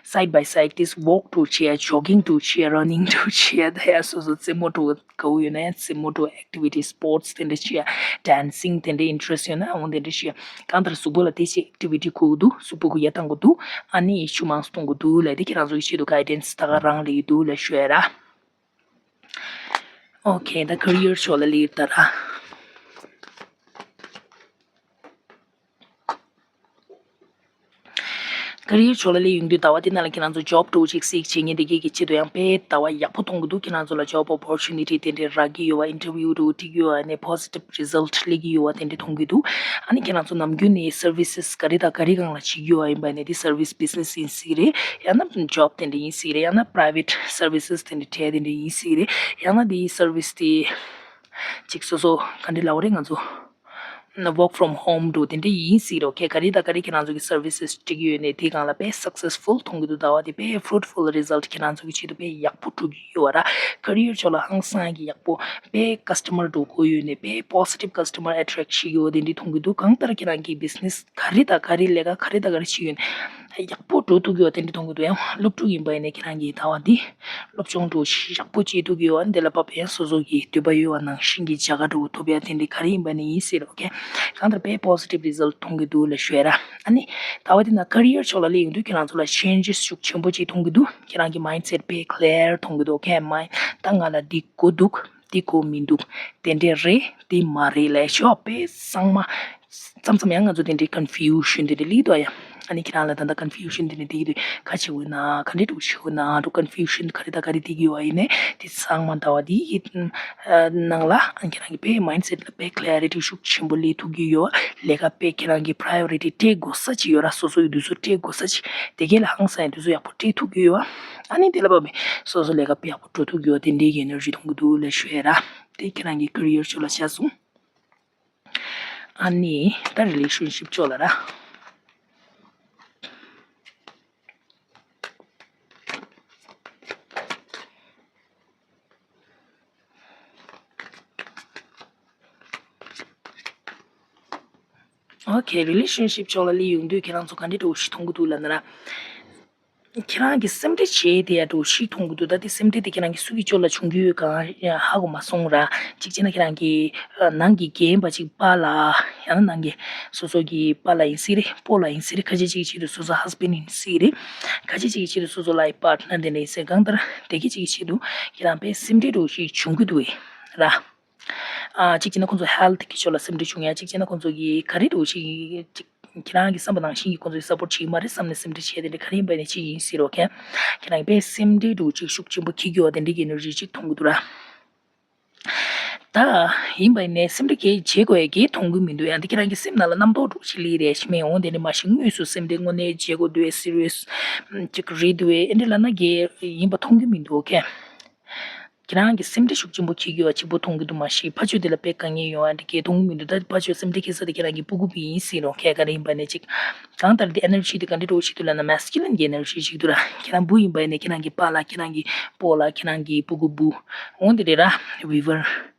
side by side དེ་walk འདྲ་བྱེད་ཡ། jogging འདྲ་བྱེད་ཡ། running འདྲ་བྱེད་ཡ། ད་ཡ་སོ་སོ་རྩེད་མོ་འདྲ་དགའ་བོ་ཡོད་ན་ཡང་རྩེད་མོ་འདྲ་activity sports དེ་འདྲ་བྱེད་ཡ། dancing དེ་འདྲ་interest ཡོད་ན་འོ་དེ་འདྲ་བྱེད་ཡ། གང་ལྟར་གཟུགས་པོ་ལ་དེ་ཞིག་activity དགོས་ཀྱི་འདུག་གཟུགས་པོ་གུ་ཡ་བཏང་དགོས་འདུག་ཨ་ནི་ཆུ་མང་སུ་བཏུང་དགོས་འདུག་ལབ་དེ་ཁྱེད་རང་ཚོ་གི་ཆེད་དུ་guidance ད་ག་རང་སླེབས་ཀྱི་འདུག་ལབ་ཤོད་ཡ་ར། Okay, ད་career ཕྱོགས་ལ་སླེབས་ད་ར། career ཕྱོགས་ལ་སླེབས་ཡོང་དུས་ཟླ་བ་འདི་ནང་ལ་ཁྱེད་རང་ཚོ་job འདྲ་བོ་ཅིག་seek བྱེད་མཁན་དེ་གས་ཀྱི་ཆེད་དུ་ཡང་དཔེ་ཟླ་བ་ཡག་པོ་མཐོང་གི་འདུག་ཁྱེད་རང་ཚོ་ལ་job opportunity དེ་འདྲའི་རག་གི་ཡོད་པ། interview འདྲ་བོ་འགྲིག་ཡོད་པ་ནས་positive result སླེབས་ཀྱི་ཡོད་པ་དེ་འདྲ་མཐོང་གི་འདུག་ཨ་ནི་ཁྱེད་རང་ཚོ་ནམ་རྒྱུན་ནས་services ག་རེ་དང་ག་རེ་སྒང་ལ་བྱེད་ཀྱི་ཡོད་པ་ཡིན་པ་ནས་དེ་service business ཡིན་སྲིད་རེད། ཡང་ན་job དེ་འདྲ་ཡིན་སྲིད་རེད། ཡང་ན་private services དེ་འདྲ་གྲས་དེ་འདྲ་ཡིན་སྲིད་རེད། ཡང་ན་དེའི་service དེ་ཅིག་སོ་སོ་ག་འདྲ་ལབ་དགོས་རེད། ང་ཚོ་work from home འདྲ་བོ་དེ་འདྲ་ཡིན་སྲིད་རོ། ཁྱེད་ག་རེ་དང་ག་རེ་ཁྱེད་རང་ཚོ་གི་services སྒྲིག་ཡོད་ནས་དེ་སྒང་ལ་དཔེ་successful མཐོང་གི་འདུག་ཟླ་བ་དེ་དཔེ་fruitful result ཁྱེད་རང་ཚོ་གི་ཆེད་དུ་དཔེ་ཡག་པོ་འགྲོ་གི་ཡོད་ར། career ཕྱོགས་ལ་ཧང་སང་གི་ཡག་པོ་དཔེ་customer འགྲོ་དགོས་ཡོད་ནས་དཔེ་positive customer attract བྱེད་ཀྱི་ཡོད་དེ་འདྲ་མཐོང་གི་འདུག་གང་ལྟར་ཁྱེད་རང་གི་business ག་རེ་དང་ག་རེ་ལས་ཀ་ག་རེ་དང་ག་རེ་བྱེད་ཡོད་ནས་ཡག་པོ་འགྲོ་ཐུབ་ཀྱི་ཡོད་དེ་འདྲ་མཐོང་གི་འདུག་ཡང་སློབ་ཕྲུག་ཡིན་པ་ཡིན་ནས་ཁྱེད་རང་གི་ཟླ་བ་འདི་སློབ་སྦྱོང་འགྲོ་ཞིག་ཡག་པོ་བྱེད་ཐུབ་ཀྱི་ཡོད། འདི་ལ་བབ་ཡང་སོ་སོ་གི་འདོད་པ་ཡོད་པ་ནང་བཞིན་གྱི་བྱ་དགའ་འགྲོ་ཐུབ་ཡ་དེ་འདྲ་ག་རེ་ཡིན་པ་ནི་ཡིན་སྲིད་རོ། ཁྱེད་གང་ལྟར་དཔེ་positive result མཐོང་གི་འདུག་ལ་ཞུ་ཡ་ར། ཨ་ནི་ཟླ་བ་འདི་ན་career ཕྱོགས་ལ་སླེབས་ཡོང་དུས་ཁྱེད་རང་ཚོ་ལ་changes ཤུགས་ཆེན་པོ་ཅིག་མཐོང་གི་འདུག་ཁྱེད་རང་གི་mindset དཔེ་clear མཐོང་གི་འདུག་ཁྱེད་mind ད་ང་ལ་འདི་དགོས་འདུག་འདི་དགོས་མི་འདུག་དེ་འདྲས་རེད་འདི་མ་རེད་ལས་ཤོག་དཔེ་གཙང་མ། མཚམས་མཚམས་ཡང་ང་ཚོ་དེ་འདྲའི་confusion དེ་འདྲ་སླེབས་འདུག་ཡ། ཨ་ནི་ཁྱེད་རང་ལ་ད་ལྟ་ཀོན་ཕིའུ་ཤན་དེ་ནས་དེ་གི་དུས་ག་བྱེད་དགོས་ན་ག་འདྲས་འགྲོ་བྱེད་དགོས་ན་འགྲོ་ཀོན་ཕིའུ་ཤན་ག་རེ་དང་ག་རེ་དེ་གི་ཡོད་ཨ་ཡིན་ནས་དེ་ཚང་མ་ཟླ་བ་འདི་ཡི་ནང་ལ་ཨ་ཁྱེད་རང་གི་དཔེ་མའིན་སེཊ་ལ་དཔེ་ཀ་ལེ་རི་ཊི་ཤུགས་ཆེན་པོ་སླེབས་ཐུབ་ཀྱི་ཡོད། ལས་ཀ་དཔེ་ཁྱེད་རང་གི་པ་རའི་ཡོ་རི་ཊི་སྤྲད་དགོས་ས་ཅིག་ཡོད་ར། སོ་སོ་ཡི་དུས་ཚོད་སྤྲད་དགོས་ས་ཅིག་དེ་གས་ལ་ཧང་སང་ཡི་དུས་ཚོད་ཡག་པོ་སྤྲད་ཐུབ་ཀྱི་ཡོད། ཨ་ནི་དེ་ལ་བབ་པའི་སོ་སོ་ལས་ཀ་དཔེ་ཡག་པོ་འགྲོ་ཐུབ་ཀྱི་ཡོད། དེ་འདྲའི་གི་ཨེ་ནར་ཇི་མཐོང་གི་འདུག་ལབ་ཞུ་ཡ་ར། དེ་ཁྱེད་རང་གི་ཀེ་རི་ཡར་ཕྱོགས་ལ་ཆགས་སོང་། ཨ་ནི་ད་རི་ལེ་ཤན་ཤིབ་ཕྱོགས་ལ་ར། ཨོ་ཁེ། རི་ལེ་ཤན་ཤིབ་ཕྱོགས་ལ་སླེབས་ཡོང་དུས་ཁྱེད་རང་ཚོ་ག་འདྲ་འདྲ་བོ་ཞིག་མཐོང་གི་འདུག་ལབ་ན་ར། ཁྱེད་རང་གིས་སེམས་ཁྲལ་བྱས་དེ་ཡ་འདྲ་བོ་ཞིག་མཐོང་གི་འདུག་ད་དེ་སེམས་ཁྲལ་དེ་ཁྱེད་རང་གི་སུ་གི་ཕྱོགས་ལ་བྱུང་གི་ཡོད་གང་ཧ་གོ་མ་སོང་ར། གཅིག་བྱས་ན་ཁྱེད་རང་གི་ནང་གི་རྒན་པ་གཅིག་པཱ་ལགས། ཡང་ན་ནང་གི་སོ་སོ་གི་པཱ་ལགས་ཡིན་སྲིད་རེད། སྤོ་ལགས་ཡིན་སྲིད་རེད། ཁ་ཤས་གཅིག་གི་ཆེད་དུ་སོ་སོ་ཧ་སི་བྷེན་ཌི་ཡིན་སྲིད་རེད། ཁ་ཤས་གཅིག་གི་ཆེད་དུ་སོ་སོ་ལའིཕ་པཱར་ཊི་ནར་དེ་འདྲ་ཡིན་སྲིད། གང་ལྟར་དེ་གི་གཅིག་གི་ཆེད་དུ་ཁྱེད་རང་དཔེ་སེམས་ཁྲལ་འདྲ་བོ་ཞིག་བྱུང་གི་འདུག་ར། ཨ་གཅིག་བྱས་ན་ཁོང་ཚོ་ཧེལ་ཐི་གི་ཕྱོགས་ལ་སེམས་ཁྲལ་བྱུང་ཡ། གཅིག་བྱས་ན་ཁོང་ཚོ་གི་ག་རེ་འདྲ་བོ་ཞིག་ཅིག་ཁྱེད་རང་གི་བསམ་པ་ནང་བཞིན་གྱི་ཁོང་ཚོས་སབ་པོར་བྱེད་ཀྱི་མ་རེད་བསམ་ནས་སེམས་ཁྲལ་བྱས་དེ་འདྲ་ག་རེ་ཡིན་པ་ནས་ཅིག་ཡིན་སྲིད་རོགས་ཁྱེད། ཁྱེད་རང་གི་དཔེ་སེམས་ཁྲལ་འདྲ་བོ་ཅིག་ཤུགས་ཆེན་པོ་འཁྱེར་གྱི་ཡོད་དེ་འདྲ་གི་ཨེ་ནར་ཇི་ཅིག་མཐོང་གི་འདུག་ར། ད་ཡིན་པ་ཡིན་ནས་སེམས་ཁྲལ་གས་བྱེད་དགོས་ཡ་གས་མཐོང་གི་མི་འདུག་ཡང་དེ་ཁྱེད་རང་གི་སེམས་ནང་ལ་རྣམ་རྟོག་འདྲ་བོ་ཞིག་སླེབས་རེད་ཤི་མེད། འོང་དེ་འདྲ་མ་གཞི་དངོས་སུ་སེམས་ཁྲལ་དངོས་གནས་བྱེད་དགོས་འདུག་ཨེ་སི་རི་ཡས་ཅིག་རེད་འདུག་ཨེ་འདྲ་ལབ་ན་གས་ཡིན་པ་མཐོང་གི་མི་འདུག་ཁྱེད། ཁྱེད་རང་གི་སེམས་ཁྲལ་ཤུགས་ཆེན་པོ་འཁྱེར་གྱི་ཡོད་པ་གཅིག་པོ་མཐོང་གི་འདུག་མ་གཞི་ཕར་ཕྱོགས་དེ་ལ་དཔེ་དཀའ་ངལ་ཡོང་ཡ་འདི་གས་མཐོང་གི་མི་འདུག་ད་ཕར་ཕྱོགས་སེམས་ཁྲལ་འཁྱེར་ས་དེ་ཁྱེད་རང་གི་སྤུ་གུ་བུ་ཡིན་སྲིད་རོགས་ཁྱེད། ག་རེ་ཡིན་པ་ནས་ཅིག་གང་ལྟར་དེ་ཨེ་ནར་ཇི་དེ་ག་འདྲ་འདྲ་བོ་ཞིག་འདུག་ལབ་ན་མེ་སི་ཀུ་ལིན་གྱི་ཨེ་ནར་ཇི་ཞིག་འདུག་ར། ཁྱེད་རང་བུ་ཡིན་པ་ཡིན་ནས་ཁྱེད་རང་གི་པཱ་ལགས་ཁྱེད་རང་གི་སྤོ་ལགས་ཁྱེད་རང་གི་སྤུ་གུ་བུ་འོང་དེ་རེད་ར། ཝི་བར་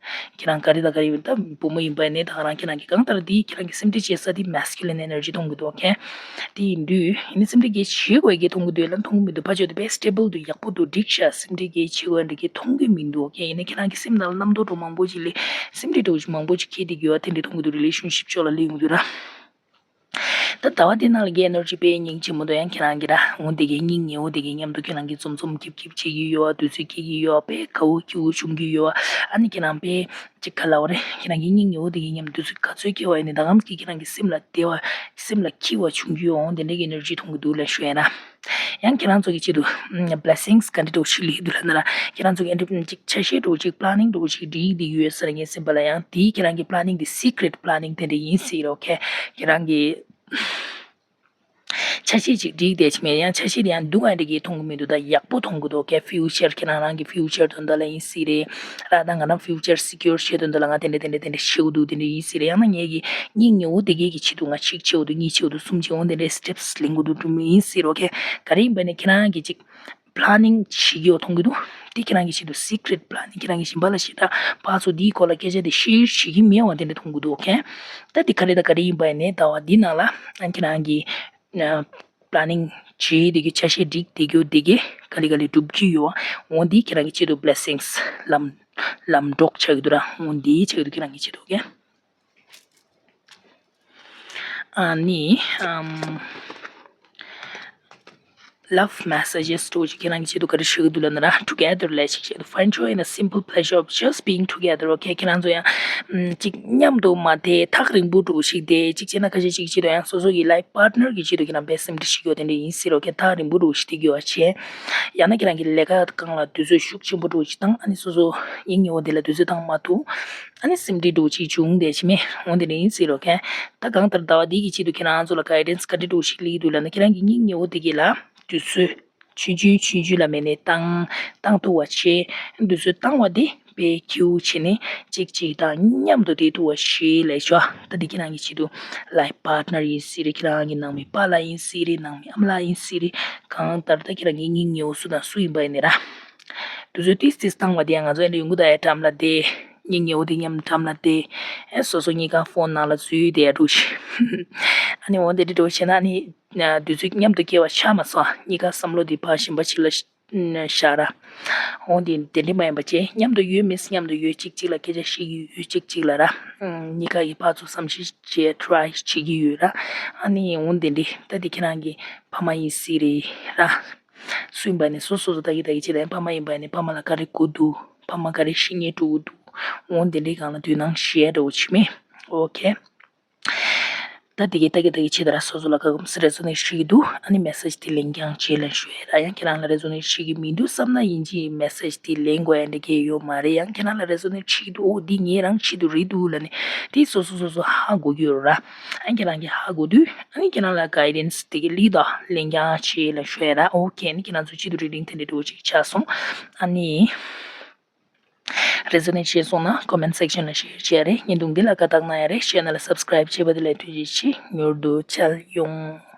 ཁྱེད་རང་ག་རེ་དང་ག་རེ་ཡོད། ད་བུ་མོ་ཡིན་པ་ཡིན་ནས་ད་ག་རང་ཁྱེད་རང་གི་གང་ལྟར་དེ་ཁྱེད་རང་གི་སེམས་ཁྲལ་བྱེད་ས་དེ་མེ་སི་ཀུ་ལིན་ཨེ་ནར་ཇི་མཐོང་གི་འདུག་ཁྱེད། དེ་ཡིན་དུས་ཡིན་ནའི་སེམས་ཁྲལ་གས་བྱེད་དགོས་ཡ་གས་མཐོང་གི་འདུག་ལ་མཐོང་གི་མི་འདུག་ཕར་ཕྱོགས་དེ་དཔེ་སི་ཊེ་བལ་འདུག་ཡག་པོ་འདུག་འགྲིག་ཤག་སེམས་ཁྲལ་གས་བྱེད་དགོས་ཡ་འདི་གས་མཐོང་གི་མི་འདུག་ཁྱེད། ཡིན་ནའི་ཁྱེད་རང་གི་སེམས་ནང་ལ་རྣམ་རྟོག་འདྲ་བོ་མང་པོ་ཅིག་སླེབས། སེམས་ཁྲལ་འདྲ་བོ་ཅིག་མང་པོ་ཅིག་འཁྱེར་བསྡད་ཀྱི་ཡོད་པ་དེ་འདྲ་མཐོང་གི་འདུག་རི་ལེ་ཤན་ཤིབ་ཕྱོགས་ལ་སླེབས་ཡོང་གི་འདུག་ར། ད་ཟླ་བ་འདི་ནང་ལ་གས་ཨེ་ནར་ཇི་དཔེ་སྙིང་རྗེ་མོ་འདུག་ཡང་ཁྱེད་རང་གི་ར་འོ་འདི་གས་སྙིང་ཉེ་བོ་འདི་གས་མཉམ་དུ་ཁྱེད་རང་གི་འཛོམས་འཛོམས་སྐྱིད་སྐྱིད་བྱེད་ཀྱི་ཡོད་པ། དུས་ཚོད་སྐྱེལ་གྱི་ཡོད་པ། དཔེ་དགའ་བོ་སྐྱིད་བོ་བྱུང་གི་ཡོད་པ། ཨ་ནི་ཁྱེད་རང་དཔེ་ཅིག་ག་ལབ་དགོས་རེད། ཁྱེད་རང་གི་སྙིང་ཉེ་བོ་དེ་གི་མཉམ་དུས་ཚོད་ག་ཚོད་སྐྱེལ་བ་ཡིན་ནའི་ད་གམ་གྱི་ཁྱེད་རང་གི་སེམས་ལ་བདེ་བ་སེམས་ལ་འཁྱིལ་བ་བྱུང་རྒྱུ་ཡོང་དེ་འདྲ་གི་ཨེ་ནར་ཇི་མཐོང་གི་འདུག་ལབ་ཞུ་ཡ་ན། ཡང་ཁྱེད་རང་ཚོ་གི་ཆེད་དུ་ཨམ་བྷི་ལེ་སིང་སི་ག་འདྲ་འདྲ་བོ་ཞིག་སླེབས་འདུག་ལབ་ན་ར། ཁྱེད་རང་ཚོ་གི་ཨེ་འདྲ་ཅིག་ཆ་ཤས་འདྲ་བོ་ཅིག་པི་ལེ་ནིང་འདྲ་བོ་ཅིག་སྒྲིག་བསྡད་ཡོད་ས་རེད། ངའི་སེམས་པ་ལ་ཡང་དེའི་ཁྱེད་རང་གི་པི་ལེ་ནིང་དེ་སི་ཀི་རེ་ཊི་པི་ལེ་ནིང་དེ་འདྲ་ཡིན་སྲིད་རོགས་ཁྱེད། ཁྱེད་རང་གི་ཆ་ཤས་ཅིག་སྒྲིག་བསྡད་ཀྱི་མེད། ཡང་ཆ་ཤས་དེ་ཡང་སྡུག་བསྔལ་འདྲ་གི་མཐོང་གི་མི་འདུག་ད་ཡག་པོ་མཐོང་གི་འདུག་ཁྱེད། ཕིའུ་ཅར་ཁྱེད་རང་རང་གི་ཕིའུ་ཅར་དོན་དག་ལ་ཡིན་སྲིད་རེད་ར། ད་ང་རང་ཕིའུ་ཅར་སི་ཀིའུར་བྱེད་དོན་དག་ལ་ང་དེ་འདྲ་དེ་འདྲ་དེ་འདྲ་བྱེད་དགོས་འདུག་དེ་འདྲ་ཡིན་སྲིད་རེད། ཡང་ན་ངེད་ཀྱི་སྙིང་ཉེ་བོ་དེ་གས་ཀྱི་ཆེད་དུ་ང་གཅིག་བྱེད་དགོས་འདུག་གཉིས་བྱེད་དགོས་འདུག་གསུམ་བྱེད་འོང་དེ་འདྲའི་སི་ཊེབ་སི་ལེན་དགོས་འདུག་འགྲོ་མི་ཡིན་སྲིད་རོགས་ཁྱེད། ག་རེ་ཡིན་པ་ནས་ཁྱེད་རང་གི་ཅིག་པི་ལེ་ནིང་བྱེད་ཀྱི་ཡོད་མཐོང་གི་འདུག་དེ་ཁྱེད་རང་གི་ཆེད་དུ་སི་ཀི་རེ་ཊི་པི་ལེ་ནིང་ཁྱེད་རང་གི་གཞན་པ་ལ་ཞེ་དྲག་ཕར་ཚུར་འདིའི་སྐོར་ལ་སྐད་ཆ་དེ་ཤེར་བྱེད་ཀྱི་མེད་པ་དེ་འདྲ་མཐོང་གི་འདུག་ཁྱེད། ད་དེ་ག་རེ་དང་ག་རེ་ཡིན་པ་ཡིན་ནའི་ཟླ་བ་འདི་ནང་ལ་ཨ་ཁྱེད་རང་གི་པི་ལེ་ནིང་བྱེད་བསྡད་རྒྱུ་ཆ་ཤས་སྒྲིག་བསྡད་རྒྱུ་དེ་གས་ག་ལེ་ག་ལེ་འགྲུབ་ཀྱི་ཡོད། འོ་འདི་ཁྱེད་རང་གི་ཆེད་དུ་བྷི་ལེ་སིང་སི་ལམ་ལམ་གྲོགས་ཆགས་ཀྱི་འདུག་ར། འོ་འདི་ཆགས་ཀྱི་འདུག་ཁྱེད་རང་གི་ཆེད་དུ་ཀྱེ། ཨ་ནི་ཨམ་ལབ་མེ་སེ་ཇེ་སི་འདྲ་བོ་ཅིག་ཁྱེད་རང་གི་ཆེད་དུ་ག་རེ་ཞུ་གི་འདུག་ལབ་ན་ར། ཊུ་གེ་དར་ལབ་ཞིག་བྱེད་དུ། Find joy in the simple pleasure of just being together, okay? ཁྱེད་རང་ཚོ་ཡང་ཨམ་ཅིག་མཉམ་དུ་མ་བསྡད་ཐག་རིང་པོ་འདྲ་བོ་ཞིག་བསྡད་ཅིག་བྱས་ན་ཁ་ཤས་ཅིག་བྱེད་དུ་ཡང་སོ་སོ་གི་ལའིཕ་པཱར་ཊི་ནར་གི་ཆེད་དུ་ཁྱེད་རང་དཔེ་སེམས་ཁྲལ་ཞིག་ཡོད་དེ་འདྲ་ཡིན་སྲིད་རོགས་ཁྱེད། ཐག་རིང་པོ་འདྲ་བོ་ཞིག་བསྡད་ཀྱི་ཡོད་བྱས། ཡང་ན་ཁྱེད་རང་གི་ལས་ཀ་སྒང་ལ་དུས་ཚོད་ཤུགས་ཆེན་པོ་འདྲ་བོ་ཞིག་བཏང་ཨ་ནི་སོ་སོ་སྙིང་ཉེ་བོ་དེ་ལ་དུས་ཚོད་བཏང་མ་ཐུབ། ཨ་ནི་སེམས་ཁྲལ་འདྲ་བོ་ཅིག་བྱུང་བསྡད་ཅིག་མེད་འོང་དེ་འདྲ་ཡིན་སྲིད་རོགས་ཁྱེད། ད་གང་ལྟར་ཟླ་བ་འདི་གི་ཆེད་དུ་ཁྱེད་རང་ཚོ་ལ་གའི་ཌེན་སི་ག་འདྲ་འདྲ་བོ་ཞིག་སླེབས་འདུག་ལབ་ན་ཁྱེད་རང་གི་སྙིང་ཉེ་བོ་དེ་གི་ལ་དུས་ཚོད་ཆུང་ཆུང་ཆུང་ཆུང་ལ་མེད་ནས་བཏང་བཏང་ཐུབ་པ་བྱས། དུས་ཚོད་བཏང་བ་དེ་དཔེ་ཁྱེའུ་བྱས་ནས་གཅིག་གཅིག་དང་མཉམ་དུ་བསྡད་ཐུབ་པ་བྱས་ལབ་ཤོག་ད་འདི་ཁྱེད་རང་གི་ཆེད་དུ་ལའིཕ་པཱར་ཊི་ནར་ཡིན་སྲིད་རེད། ཁྱེད་རང་གི་ནང་མི་པཱ་ལགས་ཡིན་སྲིད་རེད། ནང་མི་ཨ་མ་ལགས་ཡིན་སྲིད་རེད། གང་ལྟར་ད་ཁྱེད་རང་གི་སྙིང་ཉེ་བོ་སུ་དང་སུ་ཡིན་པ་ཡིན་ནའི་ར། དུས་ཚོད་ཏིས་ཏིས་བཏང་བ་དེ་ཡང་ང་ཚོ་ཨེ་འདྲ་ཡོང་གི་ད་ཡ་འགྲམ་ལ་བསྡད། སྙིང་ཉེ་བོ་དེ་མཉམ་འགྲམ་ལ་བསྡད། ཨེ་སོ་སོ་གཉིས་ཀ་ཕོན་ནང་ལ་འཛུལ་བསྡད་ཡ་འདྲ་བོ་ཞིག་ཨ་ནི་འོ་དེ་འདྲ་འདྲ་བོ་བྱས་ན་ཨ་ནི་དུས་ཚོད་མཉམ་དུ་སྐྱེལ་བ་ཆགས་མ་སོང་། གཉིས་ཀ་བསམ་བློ་དེ་ཕར་གཞན་པ་ཞིག་ལ་བཞག་ར། འོ་དེ་དེ་འདྲ་མ་ཡིན་པ་བྱས་མཉམ་དུ་ཡོད། མི་མཉམ་དུ་ཡོད། གཅིག་གཅིག་ལ་སྐད་ཆ་བཤད་ཀྱི་ཡོད། གཅིག་གཅིག་ལ་ར། གཉིས་ཀ་གི་ཕར་ཚུར་བསམ་ཤེས་བྱས་ཊ་རའི་བྱེད་ཀྱི་ཡོད་ར། ཨ་ནི་འོ་དེ་འདྲ་ད་དེ་ཁྱེད་རང་གི་ཕ་མ་ཡིན་སྲིད་རེད་ར། སུ་ཡིན་པ་ནི་སོ་སོ་སོ་ད་གི་ད་གི་ཅི་ལ་ཡང་ཕ་མ་ཡིན་པ་ནི་ཕ་མ་ལ་ག་རེ་དགོས་འདུག་ཕ་མ་ག་རེ་ཤེས་ཉེན་འགྲོ་གི་འདུག་འོ་དེ་འདྲའི་སྒང་ལ་དོ་སྣང་བྱེད་ཡ་འདྲ་བོ་བྱེད་མེད། ཨོ་ཁེ། ད་དེ་གའི་ལྟ་གི་ལྟ་གི་ཆེད་དུ་ར་སོ་སོ་ལ་ག་གམ་སི་resonate་བྱེད་ཀྱི་འདུག་ཨ་ནི་message་དེ་ལེན་རྐྱང་བྱེད་ལབ་ཞུ་ཡ་ར། ཡང་ཁྱེད་རང་ལ་resonate་བྱེད་ཀྱི་མི་འདུག་བསམ་ན་ཡིན་གཅིག་message་དེ་ལེན་དགོས་ཡ་འདྲ་གི་ཡོད་མ་རེད། ཡང་ཁྱེད་རང་ལ་resonate་བྱེད་ཀྱི་འདུག་ཨོ་འདི་ངའི་རང་ཆེད་དུ་རེད་འདུག་ལབ་ནས་དེ་སོ་སོ་སོ་སོ་ཧ་གོ་གི་ཡོད་ར། ཨ་ནི་ཁྱེད་རང་གིས་ཧ་གོ་དུས་ཨ་ནི་ཁྱེད་རང་ལ་guidance་དེ་གའི་ལི་ད་ལེན་རྐྱང་བྱེད་ལབ་ཞུ་ཡ་ར། ཨོ་ཁེ། ཨ་ནི་ཁྱེད་རང་ཚོ་ཆེད་དུ་reading་དེ་འདྲ་འགྲོ་ཅིག་ཆགས་སོང་། ཨ་ནི། resonate་བྱས་སོང་ན་comment section་ལ་share་བྱས་རེད། བརྙན་ཐུང་འདི་ལ་བཀའ་བཏགས་གནང་ཡ་རེད། channel་ལ་subscribe་བྱས་པ་དེ་ལ་ཐུགས་རྗེ་ཆེ། མྱུར་དུ་མཇལ་ཡོང་།